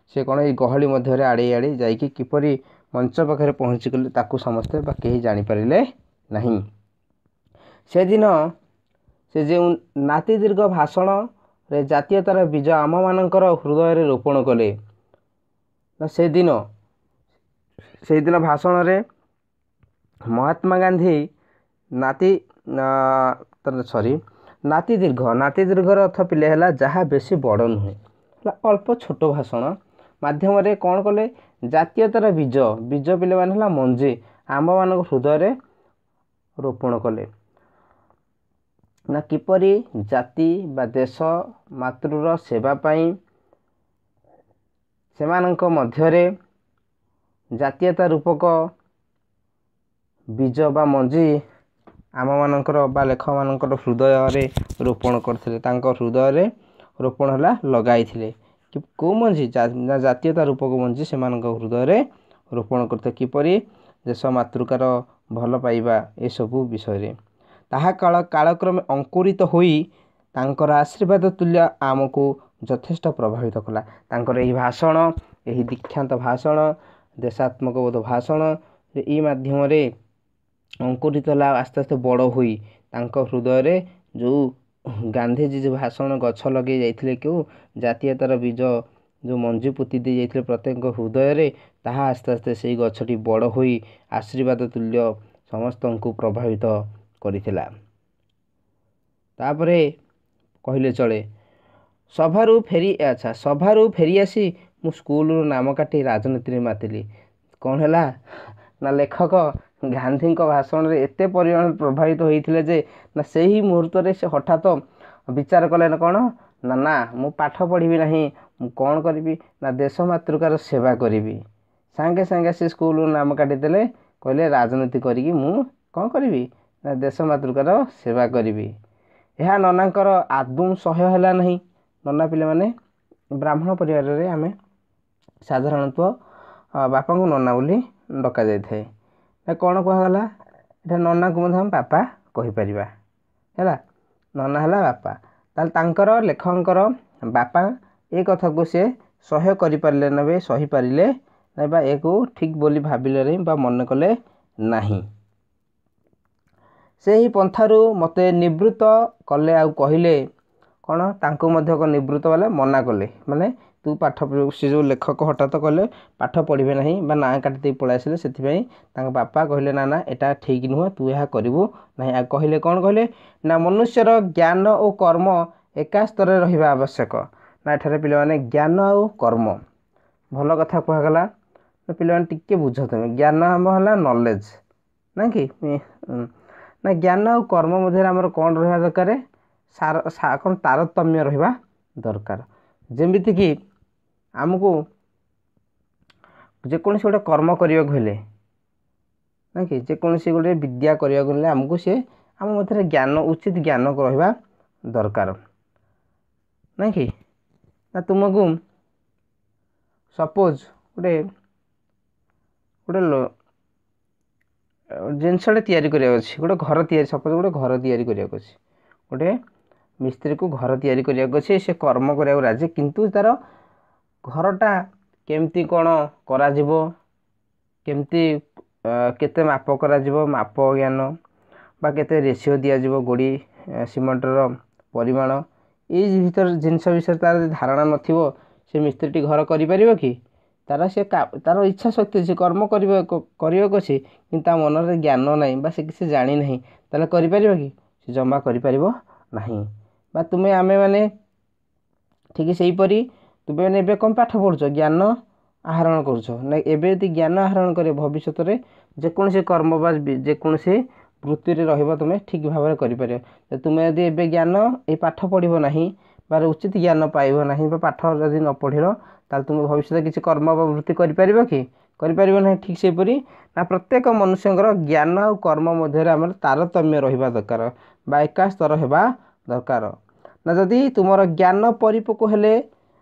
A: ସେ କ'ଣ ଏଇ ଗହଳି ମଧ୍ୟରେ ଆଡ଼େଇ ଆଡ଼େଇ ଯାଇକି କିପରି ମଞ୍ଚ ପାଖରେ ପହଞ୍ଚିଗଲେ, ତାକୁ ସମସ୍ତେ ବା କେହି ଜାଣିପାରିଲେ ନାହିଁ। ସେଦିନ ସେ ଯେଉଁ ନାତିଦୀର୍ଘ ଭାଷଣରେ ଜାତୀୟତାର ବୀଜ ଆମମାନଙ୍କର ହୃଦୟରେ ରୋପଣ କଲେ, ନା ସେଦିନ ସେଇଦିନ ଭାଷଣରେ ମହାତ୍ମା ଗାନ୍ଧୀ ନାତି ସରି ନାତି ଦୀର୍ଘ, ନାତି ଦୀର୍ଘର ଅର୍ଥ ପିଲେ ହେଲା ଯାହା ବେଶୀ ବଡ଼ ନୁହେଁ, ହେଲା ଅଳ୍ପ ଛୋଟ ଭାଷଣ ମାଧ୍ୟମରେ କ'ଣ କଲେ? ଜାତୀୟତାର ବୀଜ, ବୀଜ ପିଲାମାନେ ହେଲା ମଞ୍ଜି, ଆମ୍ଭମାନଙ୍କ ହୃଦୟରେ ରୋପଣ କଲେ। ନା କିପରି ଜାତି ବା ଦେଶ ମାତୃର ସେବା ପାଇଁ ସେମାନଙ୍କ ମଧ୍ୟରେ ଜାତୀୟତା ରୂପକ ବୀଜ ବା ମଞ୍ଜି ଆମମାନଙ୍କର ବା ଲେଖକମାନଙ୍କର ହୃଦୟରେ ରୋପଣ କରିଥିଲେ। ତାଙ୍କ ହୃଦୟରେ ରୋପଣ ହେଲା ଲଗାଇଥିଲେ। କେଉଁ ମଞ୍ଜି ନା ଜାତୀୟତା ରୂପକ ମଞ୍ଜି ସେମାନଙ୍କ ହୃଦୟରେ ରୋପଣ କରିଥିଲେ। କିପରି ଦେଶ ମାତୃକାର ଭଲ ପାଇବା ଏସବୁ ବିଷୟରେ ତାହା କାଳ କାଳକ୍ରମେ ଅଙ୍କୁରିତ ହୋଇ ତାଙ୍କର ଆଶୀର୍ବାଦ ତୁଲ୍ୟ ଆମକୁ ଯଥେଷ୍ଟ ପ୍ରଭାବିତ କଲା। ତାଙ୍କର ଏହି ଭାଷଣ, ଏହି ଦୀକ୍ଷାନ୍ତ ଭାଷଣ, ଦେଶାତ୍ମକବୋଧ ଭାଷଣ ଏଇ ମାଧ୍ୟମରେ ଅଙ୍କୁରିତ ହେଲା, ଆସ୍ତେ ଆସ୍ତେ ବଡ଼ ହୋଇ ତାଙ୍କ ହୃଦୟରେ ଯେଉଁ ଗାନ୍ଧିଜୀ ଯେଉଁ ଭାଷଣ ଗଛ ଲଗେଇ ଯାଇଥିଲେ, କେଉଁ ଜାତୀୟତାର ବୀଜ ଯେଉଁ ମଞ୍ଜି ପୋତି ଦେଇ ଯାଇଥିଲେ ପ୍ରତ୍ୟେକଙ୍କ ହୃଦୟରେ, ତାହା ଆସ୍ତେ ଆସ୍ତେ ସେଇ ଗଛଟି ବଡ଼ ହୋଇ ଆଶୀର୍ବାଦ ତୁଲ୍ୟ ସମସ୍ତଙ୍କୁ ପ୍ରଭାବିତ କରିଥିଲା। ତାପରେ କହିଲେ ଚଳେ, ସଭାରୁ ଫେରି, ଆଚ୍ଛା, ସଭାରୁ ଫେରି ଆସି ମୁଁ ସ୍କୁଲରୁ ନାମ କାଟି ରାଜନୀତିରେ ମାତିଲି। କ'ଣ ହେଲା ନା ଲେଖକ ଗାନ୍ଧୀଙ୍କ ଭାଷଣରେ ଏତେ ପରିମାଣରେ ପ୍ରଭାବିତ ହୋଇଥିଲେ ଯେ ନା ସେହି ମୁହୂର୍ତ୍ତରେ ସେ ହଠାତ୍ ବିଚାର କଲେ ନା କ'ଣ ନା, ନା ମୁଁ ପାଠ ପଢ଼ିବି ନାହିଁ, ମୁଁ କ'ଣ କରିବି ନା ଦେଶ ମାତୃକାର ସେବା କରିବି। ସାଙ୍ଗେ ସାଙ୍ଗେ ସେ ସ୍କୁଲରୁ ନାମ କାଟିଦେଲେ, କହିଲେ ରାଜନୀତି କରିକି ମୁଁ କ'ଣ କରିବି ନା ଦେଶ ମାତୃକାର ସେବା କରିବି। ଏହା ନନାଙ୍କର ଆଦୌ ସହ୍ୟ ହେଲା ନାହିଁ। ନନା ପିଲାମାନେ, ବ୍ରାହ୍ମଣ ପରିବାରରେ ଆମେ ସାଧାରଣତଃ ବାପାଙ୍କୁ ନନା ବୋଲି ଡକାଯାଇଥାଏ। କ'ଣ କୁହାଗଲା ଏଟା? ନନାକୁ ମଧ୍ୟ ଆମେ ବାପା କହିପାରିବା। ହେଲା, ନନା ହେଲା ବାପା। ତାହେଲେ ତାଙ୍କର ଲେଖକଙ୍କର ବାପା ଏ କଥାକୁ ସେ ସହ୍ୟ କରିପାରିଲେ ନା ସହିପାରିଲେ ନାହିଁ ବା ଏହାକୁ ଠିକ୍ ବୋଲି ଭାବିଲେ ନାହିଁ ବା ମନେ କଲେ ନାହିଁ। ସେହି ପନ୍ଥାରୁ ମୋତେ ନିବୃତ୍ତ କଲେ ଆଉ କହିଲେ କ'ଣ, ତାଙ୍କୁ ମଧ୍ୟ ନିବୃତ୍ତ କଲେ, ମନା କଲେ, ମାନେ ତୁ ପାଠ, ସେ ଯେଉଁ ଲେଖକ ହଠାତ୍ କହିଲେ ପାଠ ପଢ଼ିବେ ନାହିଁ ବା ନାଁ କାଟି ଦେଇ ପଳାଇ ଆସିଲେ, ସେଥିପାଇଁ ତାଙ୍କ ବାପା କହିଲେ ନା ନା ଏଇଟା ଠିକ୍ ନୁହେଁ, ତୁ ଏହା କରିବୁ ନାହିଁ। ଆଉ କହିଲେ କ'ଣ କହିଲେ ନା ମନୁଷ୍ୟର ଜ୍ଞାନ ଓ କର୍ମ ଏକା ସ୍ତରରେ ରହିବା ଆବଶ୍ୟକ। ନା ଏଠାରେ ପିଲାମାନେ ଜ୍ଞାନ ଆଉ କର୍ମ ଭଲ କଥା କୁହାଗଲା। ପିଲାମାନେ ଟିକେ ବୁଝ ତୁମେ, ଜ୍ଞାନ ଆମ ହେଲା ନଲେଜ୍ ନା କି ନା ଜ୍ଞାନ ଆଉ କର୍ମ ମଧ୍ୟରେ ଆମର କ'ଣ ରହିବା ଦରକାର? ସାର କ'ଣ ତାରତମ୍ୟ ରହିବା ଦରକାର। ଯେମିତିକି ଆମକୁ ଯେକୌଣସି ଗୋଟେ କର୍ମ କରିବାକୁ ହେଲେ ନା କି ଯେକୌଣସି ଗୋଟେ ବିଦ୍ୟା କରିବାକୁ ହେଲେ ଆମକୁ ସେ ଆମ ମଧ୍ୟରେ ଜ୍ଞାନ, ଉଚିତ ଜ୍ଞାନ ରହିବା ଦରକାର ନା କି ନା ତୁମକୁ ସପୋଜ୍ ଗୋଟେ ଗୋଟେ ଜିନିଷଟେ ତିଆରି କରିବାକୁ ଅଛି, ଗୋଟେ ଘର ତିଆରି, ସପୋଜ୍ ଗୋଟେ ଘର ତିଆରି କରିବାକୁ ଅଛି, ଗୋଟେ ମିସ୍ତ୍ରୀକୁ ଘର ତିଆରି କରିବାକୁ ଅଛି, ସେ କର୍ମ କରିବାକୁ ରାଜି, କିନ୍ତୁ ତା'ର ଘରଟା କେମିତି କ'ଣ କରାଯିବ, କେମିତି କେତେ ମାପ କରାଯିବ, ମାପ ଜ୍ଞାନ ବା କେତେ ରେସିଓ ଦିଆଯିବ, ଗୋଡ଼ି ସିମେଣ୍ଟର ପରିମାଣ, ଏଇ ଭିତରେ ଜିନିଷ ବିଷୟରେ ତା'ର ଯଦି ଧାରଣା ନଥିବ, ସେ ମିସ୍ତ୍ରୀଟି ଘର କରିପାରିବ କି? ତା'ର ସେ ତା'ର ଇଚ୍ଛା ଶକ୍ତି ଅଛି, କର୍ମ କରିବାକୁ ଅଛି, କିନ୍ତୁ ତା ମନରେ ଜ୍ଞାନ ନାହିଁ ବା ସେ କିଛି ଜାଣିନାହିଁ, ତାହେଲେ କରିପାରିବ କି? ସେ ଜମା କରିପାରିବ ନାହିଁ। ବା ତୁମେ ଆମେମାନେ ଠିକ୍ ସେହିପରି ତୁମେ ମାନେ ଏବେ କ'ଣ ପାଠ ପଢ଼ୁଛ, ଜ୍ଞାନ ଆହରଣ କରୁଛ ନା? ଏବେ ଯଦି ଜ୍ଞାନ ଆହରଣ କରିବ, ଭବିଷ୍ୟତରେ ଯେକୌଣସି କର୍ମ ବା ଯେକୌଣସି ବୃତ୍ତିରେ ରହିବ, ତୁମେ ଠିକ୍ ଭାବରେ କରିପାରିବ। ତୁମେ ଯଦି ଏବେ ଜ୍ଞାନ ଏଇ ପାଠ ପଢ଼ିବ ନାହିଁ ବା ଉଚିତ ଜ୍ଞାନ ପାଇବ ନାହିଁ ବା ପାଠ ଯଦି ନ ପଢ଼ିଲ, ତାହେଲେ ତୁମେ ଭବିଷ୍ୟତରେ କିଛି କର୍ମ ବା ବୃତ୍ତି କରିପାରିବ କି? କରିପାରିବ ନାହିଁ। ଠିକ୍ ସେହିପରି ନା ପ୍ରତ୍ୟେକ ମନୁଷ୍ୟଙ୍କର ଜ୍ଞାନ ଆଉ କର୍ମ ମଧ୍ୟରେ ଆମର ତାରତମ୍ୟ ରହିବା ଦରକାର ବା ଏକା ସ୍ତର ହେବା ଦରକାର। ନା ଯଦି ତୁମର ଜ୍ଞାନ ପରିପକ୍ୱ ହେଲେ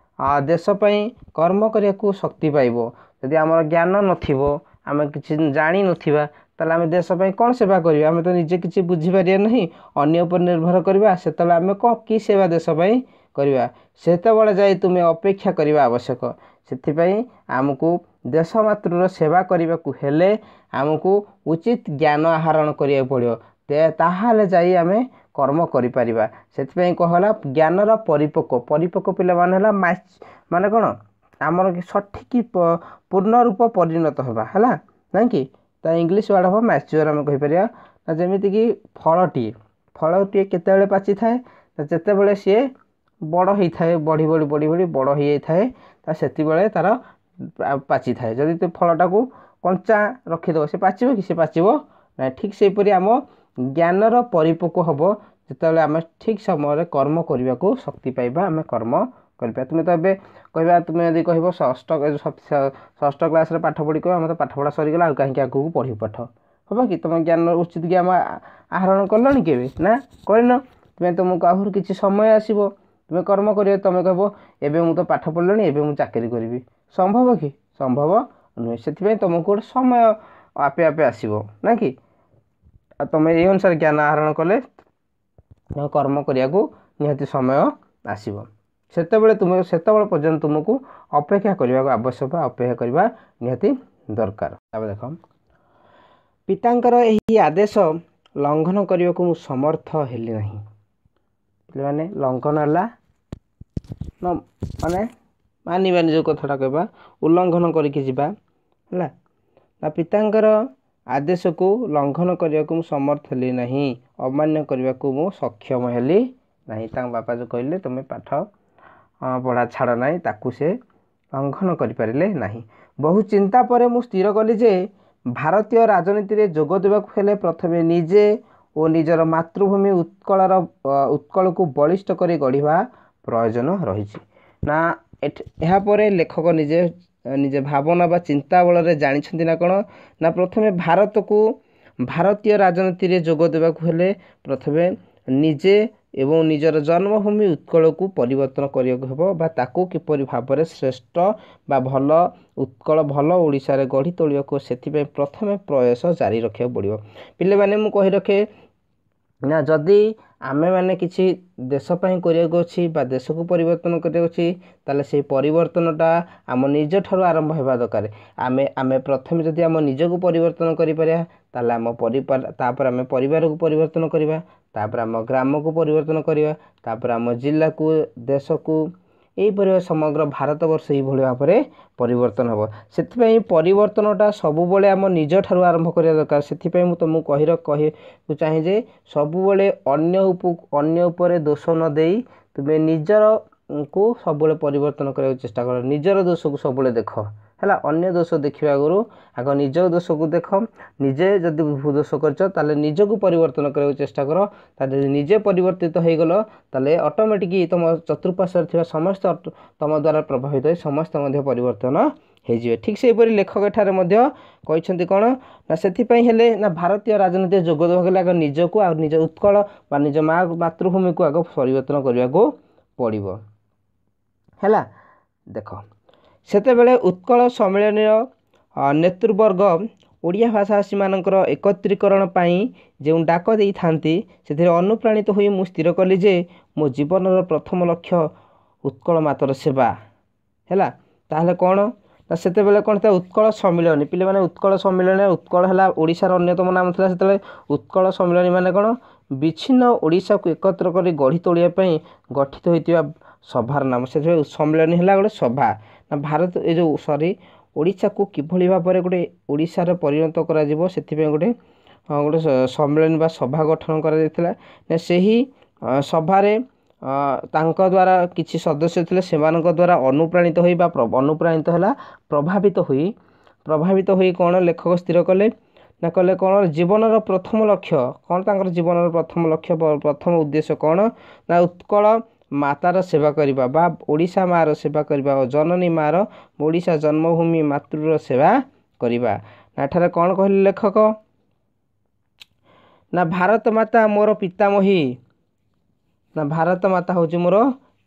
A: ଦେଶ ପାଇଁ କର୍ମ କରିବାକୁ ଶକ୍ତି ପାଇବ। ଯଦି ଆମର ଜ୍ଞାନ ନଥିବ, ଆମେ କିଛି ଜାଣିନଥିବା, ତାହେଲେ ଆମେ ଦେଶ ପାଇଁ କ'ଣ ସେବା କରିବା? ଆମେ ତ ନିଜେ କିଛି ବୁଝିପାରିବା ନାହିଁ, ଅନ୍ୟ ଉପରେ ନିର୍ଭର କରିବା। ସେତେବେଳେ ଆମେ କ'ଣ କି ସେବା ଦେଶ ପାଇଁ କରିବା? ସେତେବେଳେ ଯାଇ ତୁମେ ଅପେକ୍ଷା କରିବା ଆବଶ୍ୟକ। ସେଥିପାଇଁ ଆମକୁ ଦେଶ ମାତୃର ସେବା କରିବାକୁ ହେଲେ ଆମକୁ ଉଚିତ ଜ୍ଞାନ ଆହରଣ କରିବାକୁ ପଡ଼ିବ, ତାହେଲେ ଯାଇ ଆମେ କର୍ମ କରିପାରିବା। ସେଥିପାଇଁ କୁହାଗଲା ଜ୍ଞାନର ପରିପକ୍ୱ। ପରିପକ୍ୱ ପିଲାମାନେ ହେଲା ମାନେ କ'ଣ? ଆମର ସଠିକ୍ ପୂର୍ଣ୍ଣ ରୂପ ପରିଣତ ହେବା ହେଲା ନାଇଁ କି? ତା ଇଂଲିଶ ୱାର୍ଡ଼ ହେବ ମ୍ୟାଚୁଅର୍ ଆମେ କହିପାରିବା। ନା ଯେମିତିକି ଫଳଟିଏ, ଫଳଟିଏ କେତେବେଳେ ପାଚିଥାଏ? ଯେତେବେଳେ ସିଏ ବଡ଼ ହେଇଥାଏ, ବଢ଼ି ବଢ଼ି ବଢ଼ି ବଢ଼ି ବଡ଼ ହେଇଯାଇଥାଏ, ତା ସେତିବେଳେ ତା'ର ପାଚିଥାଏ। ଯଦି ତୁ ଫଳଟାକୁ କଞ୍ଚା ରଖିଦେବ, ସେ ପାଚିବ କି? ସେ ପାଚିବ ନାହିଁ। ଠିକ୍ ସେହିପରି ଆମ ଜ୍ଞାନର ପରିପକ୍ୱ ହେବ ଯେତେବେଳେ ଆମେ ଠିକ୍ ସମୟରେ କର୍ମ କରିବାକୁ ଶକ୍ତି ପାଇବା, ଆମେ କର୍ମ କରିବା। ତୁମେ ତ ଏବେ କହିବା, ତୁମେ ଯଦି କହିବ ଷଷ୍ଠ କ୍ଲାସ୍ରେ ପାଠ ପଢ଼ି କହିବ ଆମର ତ ପାଠପଢ଼ା ସରିଗଲା, ଆଉ କାହିଁକି ଆଗକୁ ପଢ଼ିବୁ ପାଠ, ହେବ କି? ତୁମ ଜ୍ଞାନ ଉଚିତ ଜ୍ଞାନ ଆହରଣ କଲଣି କେବେ? ନା, କରିନ। ତୁମେ ତୁମକୁ ଆହୁରି କିଛି ସମୟ ଆସିବ, ତୁମେ କର୍ମ କରିବ। ତୁମେ କହିବ ଏବେ ମୁଁ ତ ପାଠ ପଢ଼ିଲିଣି, ଏବେ ମୁଁ ଚାକିରି କରିବି, ସମ୍ଭବ କି? ସମ୍ଭବ ନୁହେଁ। ସେଥିପାଇଁ ତୁମକୁ ଗୋଟେ ସମୟ ଆପେ ଆପେ ଆସିବ ନା କି? ଆଉ ତୁମେ ଏଇ ଅନୁସାରେ ଜ୍ଞାନ ଆହରଣ କଲେ କର୍ମ କରିବାକୁ ନିହାତି ସମୟ ଆସିବ। ସେତେବେଳେ ତୁମେ ସେତେବେଳେ ପର୍ଯ୍ୟନ୍ତ ତୁମକୁ ଅପେକ୍ଷା କରିବାକୁ ଆବଶ୍ୟକ, ଅପେକ୍ଷା କରିବା ନିହାତି ଦରକାର। ତାପରେ ଦେଖ, ପିତାଙ୍କର ଏହି ଆଦେଶ ଲଙ୍ଘନ କରିବାକୁ ମୁଁ ସମର୍ଥ ହେଲି ନାହିଁ। ପିଲାମାନେ, ଲଙ୍ଘନ ହେଲା ମାନେ ମାନିବାନି, ଯେଉଁ କଥାଟା କହିବା, ଉଲ୍ଲଙ୍ଘନ କରିକି ଯିବା ହେଲା। ନା ପିତାଙ୍କର ଆଦେଶକୁ ଲଙ୍ଘନ କରିବାକୁ ମୁଁ ସମର୍ଥ ହେଲି ନାହିଁ, ଅମାନ୍ୟ କରିବାକୁ ମୁଁ ସକ୍ଷମ ହେଲି ନାହିଁ। ତାଙ୍କ ବାପା ଯେଉଁ କହିଲେ ତୁମେ ପାଠ ପଢ଼ା ଛାଡ଼ ନାହିଁ, ତାକୁ ସେ ଲଙ୍ଘନ କରିପାରିଲେ ନାହିଁ। ବହୁ ଚିନ୍ତା ପରେ ମୁଁ ସ୍ଥିର କଲି ଯେ ଭାରତୀୟ ରାଜନୀତିରେ ଯୋଗ ଦେବାକୁ ହେଲେ ପ୍ରଥମେ ନିଜେ ଓ ନିଜର ମାତୃଭୂମି ଉତ୍କଳର ଉତ୍କଳକୁ ବଳିଷ୍ଠ କରି ଗଢ଼ିବା ପ୍ରୟୋଜନ ରହିଛି। ନା ଏହାପରେ ଲେଖକ ନିଜେ ନିଜେ ଭାବନା ବା ଚିନ୍ତା ବଳରେ ଜାଣିଛନ୍ତି ନା କ'ଣ? ନା ପ୍ରଥମେ ଭାରତକୁ ଭାରତୀୟ ରାଜନୀତିରେ ଯୋଗ ଦେବାକୁ ହେଲେ ପ୍ରଥମେ ନିଜେ ଏବଂ ନିଜର ଜନ୍ମଭୂମି ଉତ୍କଳକୁ ପରିବର୍ତ୍ତନ କରିବାକୁ ହେବ, ବା ତାକୁ କିପରି ଭାବରେ ଶ୍ରେଷ୍ଠ ବା ଭଲ ଉତ୍କଳ, ଭଲ ଓଡ଼ିଶାରେ ଗଢ଼ି ତୋଳିବାକୁ, ସେଥିପାଇଁ ପ୍ରଥମେ ପ୍ରୟାସ ଜାରି ରଖିବାକୁ ପଡ଼ିବ। ପିଲାମାନେ, ମୁଁ କହି ରଖେ ନା ଯଦି ଆମେମାନେ କିଛି ଦେଶ ପାଇଁ କରିବାକୁ ଅଛି ବା ଦେଶକୁ ପରିବର୍ତ୍ତନ କରିବାକୁ ଅଛି, ତାହେଲେ ସେଇ ପରିବର୍ତ୍ତନଟା ଆମ ନିଜଠାରୁ ଆରମ୍ଭ ହେବା ଦରକାର। ଆମେ ପ୍ରଥମେ ଯଦି ଆମ ନିଜକୁ ପରିବର୍ତ୍ତନ କରିପାରିବା, ତାହେଲେ ଆମ ପରିବାର, ତାପରେ ଆମେ ପରିବାରକୁ ପରିବର୍ତ୍ତନ କରିବା, ତାପରେ ଆମ ଗ୍ରାମକୁ ପରିବର୍ତ୍ତନ କରିବା, ତାପରେ ଆମ ଜିଲ୍ଲାକୁ, ଦେଶକୁ, ଏହିପରି ସମଗ୍ର ଭାରତବର୍ଷ ଏଇଭଳି ଭାବରେ ପରିବର୍ତ୍ତନ ହେବ। ସେଥିପାଇଁ ପରିବର୍ତ୍ତନଟା ସବୁବେଳେ ଆମ ନିଜଠାରୁ ଆରମ୍ଭ କରିବା ଦରକାର। ସେଥିପାଇଁ ମୁଁ ତୁମକୁ କହିବାକୁ ଚାହେଁ ଯେ ସବୁବେଳେ ଅନ୍ୟ ଉପରେ ଦୋଷ ନ ଦେଇ ତୁମେ ନିଜରକୁ ସବୁବେଳେ ପରିବର୍ତ୍ତନ କରିବାକୁ ଚେଷ୍ଟା କର। ନିଜର ଦୋଷକୁ ସବୁବେଳେ ଦେଖ, ହେଲା? ଅନ୍ୟ ଦୋଷ ଦେଖିବା ଆଗରୁ ଆଗ ନିଜ ଦୋଷକୁ ଦେଖ। ନିଜେ ଯଦି ଦୋଷ କରିଛ, ତାହେଲେ ନିଜକୁ ପରିବର୍ତ୍ତନ କରିବାକୁ ଚେଷ୍ଟା କର। ତାହେଲେ ଯଦି ନିଜେ ପରିବର୍ତ୍ତିତ ହେଇଗଲ, ତାହେଲେ ଅଟୋମେଟିକ୍ ତୁମ ଚତୁଃପାର୍ଶ୍ୱରେ ଥିବା ସମସ୍ତ ତୁମ ଦ୍ୱାରା ପ୍ରଭାବିତ ହୋଇ ସମସ୍ତେ ମଧ୍ୟ ପରିବର୍ତ୍ତନ ହେଇଯିବେ। ଠିକ୍ ସେହିପରି ଲେଖକ ଏଠାରେ ମଧ୍ୟ କହିଛନ୍ତି କ'ଣ? ନା ସେଥିପାଇଁ ହେଲେ ନା ଭାରତୀୟ ରାଜନୀତିରେ ଯୋଗ ଦେବାକୁ ହେଲେ ଆଗ ନିଜକୁ ଆଉ ନିଜ ଉତ୍କଳ ବା ନିଜ ମା ମାତୃଭୂମିକୁ ଆଗ ପରିବର୍ତ୍ତନ କରିବାକୁ ପଡ଼ିବ, ହେଲା? ଦେଖ, ସେତେବେଳେ ଉତ୍କଳ ସମ୍ମିଳନୀର ନେତୃବର୍ଗ ଓଡ଼ିଆ ଭାଷାଭାଷୀମାନଙ୍କର ଏକତ୍ରୀକରଣ ପାଇଁ ଯେଉଁ ଡାକ ଦେଇଥାନ୍ତି, ସେଥିରେ ଅନୁପ୍ରାଣିତ ହୋଇ ମୁଁ ସ୍ଥିର କଲି ଯେ ମୋ ଜୀବନର ପ୍ରଥମ ଲକ୍ଷ୍ୟ ଉତ୍କଳ ମାତାର ସେବା ହେଲା। ତାହେଲେ କ'ଣ? ନା ସେତେବେଳେ କ'ଣ ଥିଲା? ଉତ୍କଳ ସମ୍ମିଳନୀ। ପିଲାମାନେ, ଉତ୍କଳ ସମ୍ମିଳନୀ, ଉତ୍କଳ ହେଲା ଓଡ଼ିଶାର ଅନ୍ୟତମ ନାମ ଥିଲା ସେତେବେଳେ। ଉତ୍କଳ ସମ୍ମିଳନୀ ମାନେ କ'ଣ? ବିଚ୍ଛିନ୍ନ ଓଡ଼ିଶାକୁ ଏକତ୍ର କରି ଗଢ଼ି ତୋଳିବା ପାଇଁ ଗଠିତ ହୋଇଥିବା ସଭାର ନାମ। ସେଥିପାଇଁ ସମ୍ମିଳନୀ ହେଲା ଗୋଟେ ସଭା। ନା ଭାରତ ଏ ଯେଉଁ ସରି ଓଡ଼ିଶାକୁ କିଭଳି ଭାବରେ ଗୋଟେ ଓଡ଼ିଶାରେ ପରିଣତ କରାଯିବ, ସେଥିପାଇଁ ଗୋଟେ ସମ୍ମିଳନୀ ବା ସଭା ଗଠନ କରାଯାଇଥିଲା। ନା ସେହି ସଭାରେ ତାଙ୍କ ଦ୍ୱାରା କିଛି ସଦସ୍ୟ ଥିଲେ, ସେମାନଙ୍କ ଦ୍ୱାରା ଅନୁପ୍ରାଣିତ ହୋଇ ବା ଅନୁପ୍ରାଣିତ ହେଲା, ପ୍ରଭାବିତ ହୋଇ, ପ୍ରଭାବିତ ହୋଇ କ'ଣ ଲେଖକ ସ୍ଥିର କଲେ ନା କଲେ କ'ଣ ଜୀବନର ପ୍ରଥମ ଲକ୍ଷ୍ୟ କ'ଣ? ତାଙ୍କର ଜୀବନର ପ୍ରଥମ ଲକ୍ଷ୍ୟ, ପ୍ରଥମ ଉଦ୍ଦେଶ୍ୟ କ'ଣ ନା ଉତ୍କଳ ମାତାର ସେବା କରିବା ବା ଓଡ଼ିଶା ମାଆର ସେବା କରିବା ଓ ଜନନୀ ମାଆର, ଓଡ଼ିଶା ଜନ୍ମଭୂମି ମାତୃର ସେବା କରିବା। ନା ଏଠାରେ କ'ଣ କହିଲେ ଲେଖକ ନା ଭାରତ ମାତା ମୋର ପିତାମହୀ, ନା ଭାରତ ମାତା ହେଉଛି ମୋର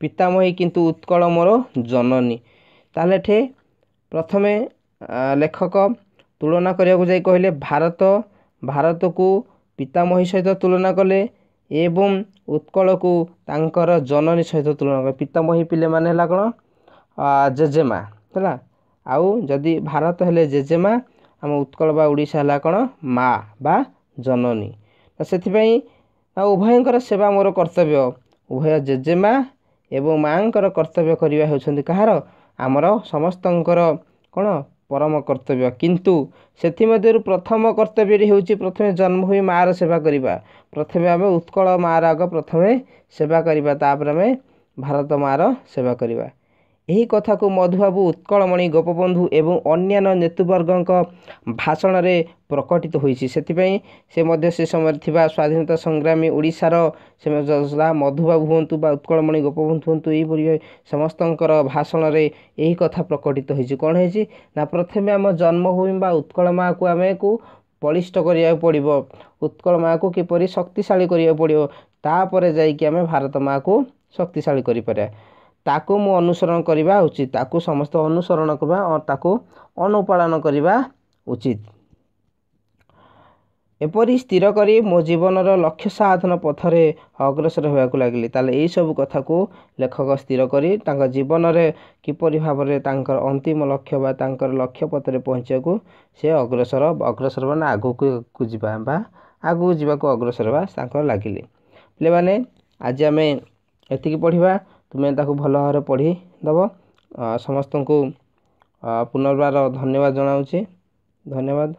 A: ପିତାମହୀ, କିନ୍ତୁ ଉତ୍କଳ ମୋର ଜନନୀ। ତାହେଲେ ଏଠି ପ୍ରଥମେ ଲେଖକ ତୁଳନା କରିବାକୁ ଯାଇ କହିଲେ ଭାରତ, ଭାରତକୁ ପିତାମହୀ ସହିତ ତୁଳନା କଲେ ଏବଂ ଉତ୍କଳକୁ ତାଙ୍କର ଜନନୀ ସହିତ ତୁଳନା କଲେ। ପିତାମହୀ ପିଲାମାନେ ହେଲା କ'ଣ? ଜେଜେମା ହେଲା। ଆଉ ଯଦି ଭାରତ ହେଲେ ଜେଜେମା, ଆମ ଉତ୍କଳ ବା ଓଡ଼ିଶା ହେଲା କ'ଣ? ମା ବା ଜନନୀ। ସେଥିପାଇଁ ଉଭୟଙ୍କର ସେବା ମୋର କର୍ତ୍ତବ୍ୟ। ଉଭୟ ଜେଜେମା ଏବଂ ମାଆଙ୍କର କର୍ତ୍ତବ୍ୟ କରିବା ହେଉଛନ୍ତି କାହାର? ଆମର ସମସ୍ତଙ୍କର କ'ଣ ପରମ କର୍ତ୍ତବ୍ୟ। କିନ୍ତୁ ସେଥିମଧ୍ୟରୁ ପ୍ରଥମ କର୍ତ୍ତବ୍ୟଟି ହେଉଛି ପ୍ରଥମେ ଜନ୍ମଭୂମି ମାଆର ସେବା କରିବା। ପ୍ରଥମେ ଆମେ ଉତ୍କଳ ମାଆର ଆଗ ପ୍ରଥମେ ସେବା କରିବା, ତାପରେ ଆମେ ଭାରତ ମାଆର ସେବା କରିବା। ଏହି କଥାକୁ ମଧୁବାବୁ, ଉତ୍କଳମଣି ଗୋପବନ୍ଧୁ ଏବଂ ଅନ୍ୟାନ୍ୟ ନେତୃବର୍ଗଙ୍କ ଭାଷଣରେ ପ୍ରକଟିତ ହୋଇଛି। ସେଥିପାଇଁ ସେ ମଧ୍ୟ ସେ ସମୟରେ ଥିବା ସ୍ୱାଧୀନତା ସଂଗ୍ରାମୀ ଓଡ଼ିଶାର ସେ ମଧୁବାବୁ ହୁଅନ୍ତୁ ବା ଉତ୍କଳମଣି ଗୋପବନ୍ଧୁ ହୁଅନ୍ତୁ, ଏହିପରି ସମସ୍ତଙ୍କର ଭାଷଣରେ ଏହି କଥା ପ୍ରକଟିତ ହୋଇଛି। କ'ଣ ହେଇଛି ନା ପ୍ରଥମେ ଆମ ଜନ୍ମଭୂମି ବା ଉତ୍କଳ ମାଆକୁ ଆମକୁ ବଳିଷ୍ଠ କରିବାକୁ ପଡ଼ିବ, ଉତ୍କଳ ମାଆକୁ କିପରି ଶକ୍ତିଶାଳୀ କରିବାକୁ ପଡ଼ିବ, ତାପରେ ଯାଇକି ଆମେ ଭାରତ ମାଆକୁ ଶକ୍ତିଶାଳୀ କରିପାରିବା। ତାକୁ ମୁଁ ଅନୁସରଣ କରିବା ଉଚିତ, ତାକୁ ସମସ୍ତେ ଅନୁସରଣ କରିବା, ତାକୁ ଅନୁପାଳନ କରିବା ଉଚିତ। ଏପରି ସ୍ଥିର କରି ମୋ ଜୀବନର ଲକ୍ଷ୍ୟ ସାଧନ ପଥରେ ଅଗ୍ରସର ହେବାକୁ ଲାଗିଲି। ତାହେଲେ ଏଇସବୁ କଥାକୁ ଲେଖକ ସ୍ଥିର କରି ତାଙ୍କ ଜୀବନରେ କିପରି ଭାବରେ ତାଙ୍କର ଅନ୍ତିମ ଲକ୍ଷ୍ୟ ବା ତାଙ୍କର ଲକ୍ଷ୍ୟ ପଥରେ ପହଞ୍ଚିବାକୁ ସେ ଅଗ୍ରସର, ଅଗ୍ରସର ମାନେ ଆଗକୁ ଯିବା ବା ଆଗକୁ ଯିବାକୁ ଅଗ୍ରସର ବା ତାଙ୍କର ଲାଗିଲେ। ପିଲାମାନେ, ଆଜି ଆମେ ଏତିକି ପଢ଼ିବା। ତୁମେ ତାକୁ ଭଲ ଭାବରେ ପଢ଼ି ଦେବ। ସମସ୍ତଙ୍କୁ ପୁନର୍ବାର ଧନ୍ୟବାଦ ଜଣାଉଛି। ଧନ୍ୟବାଦ।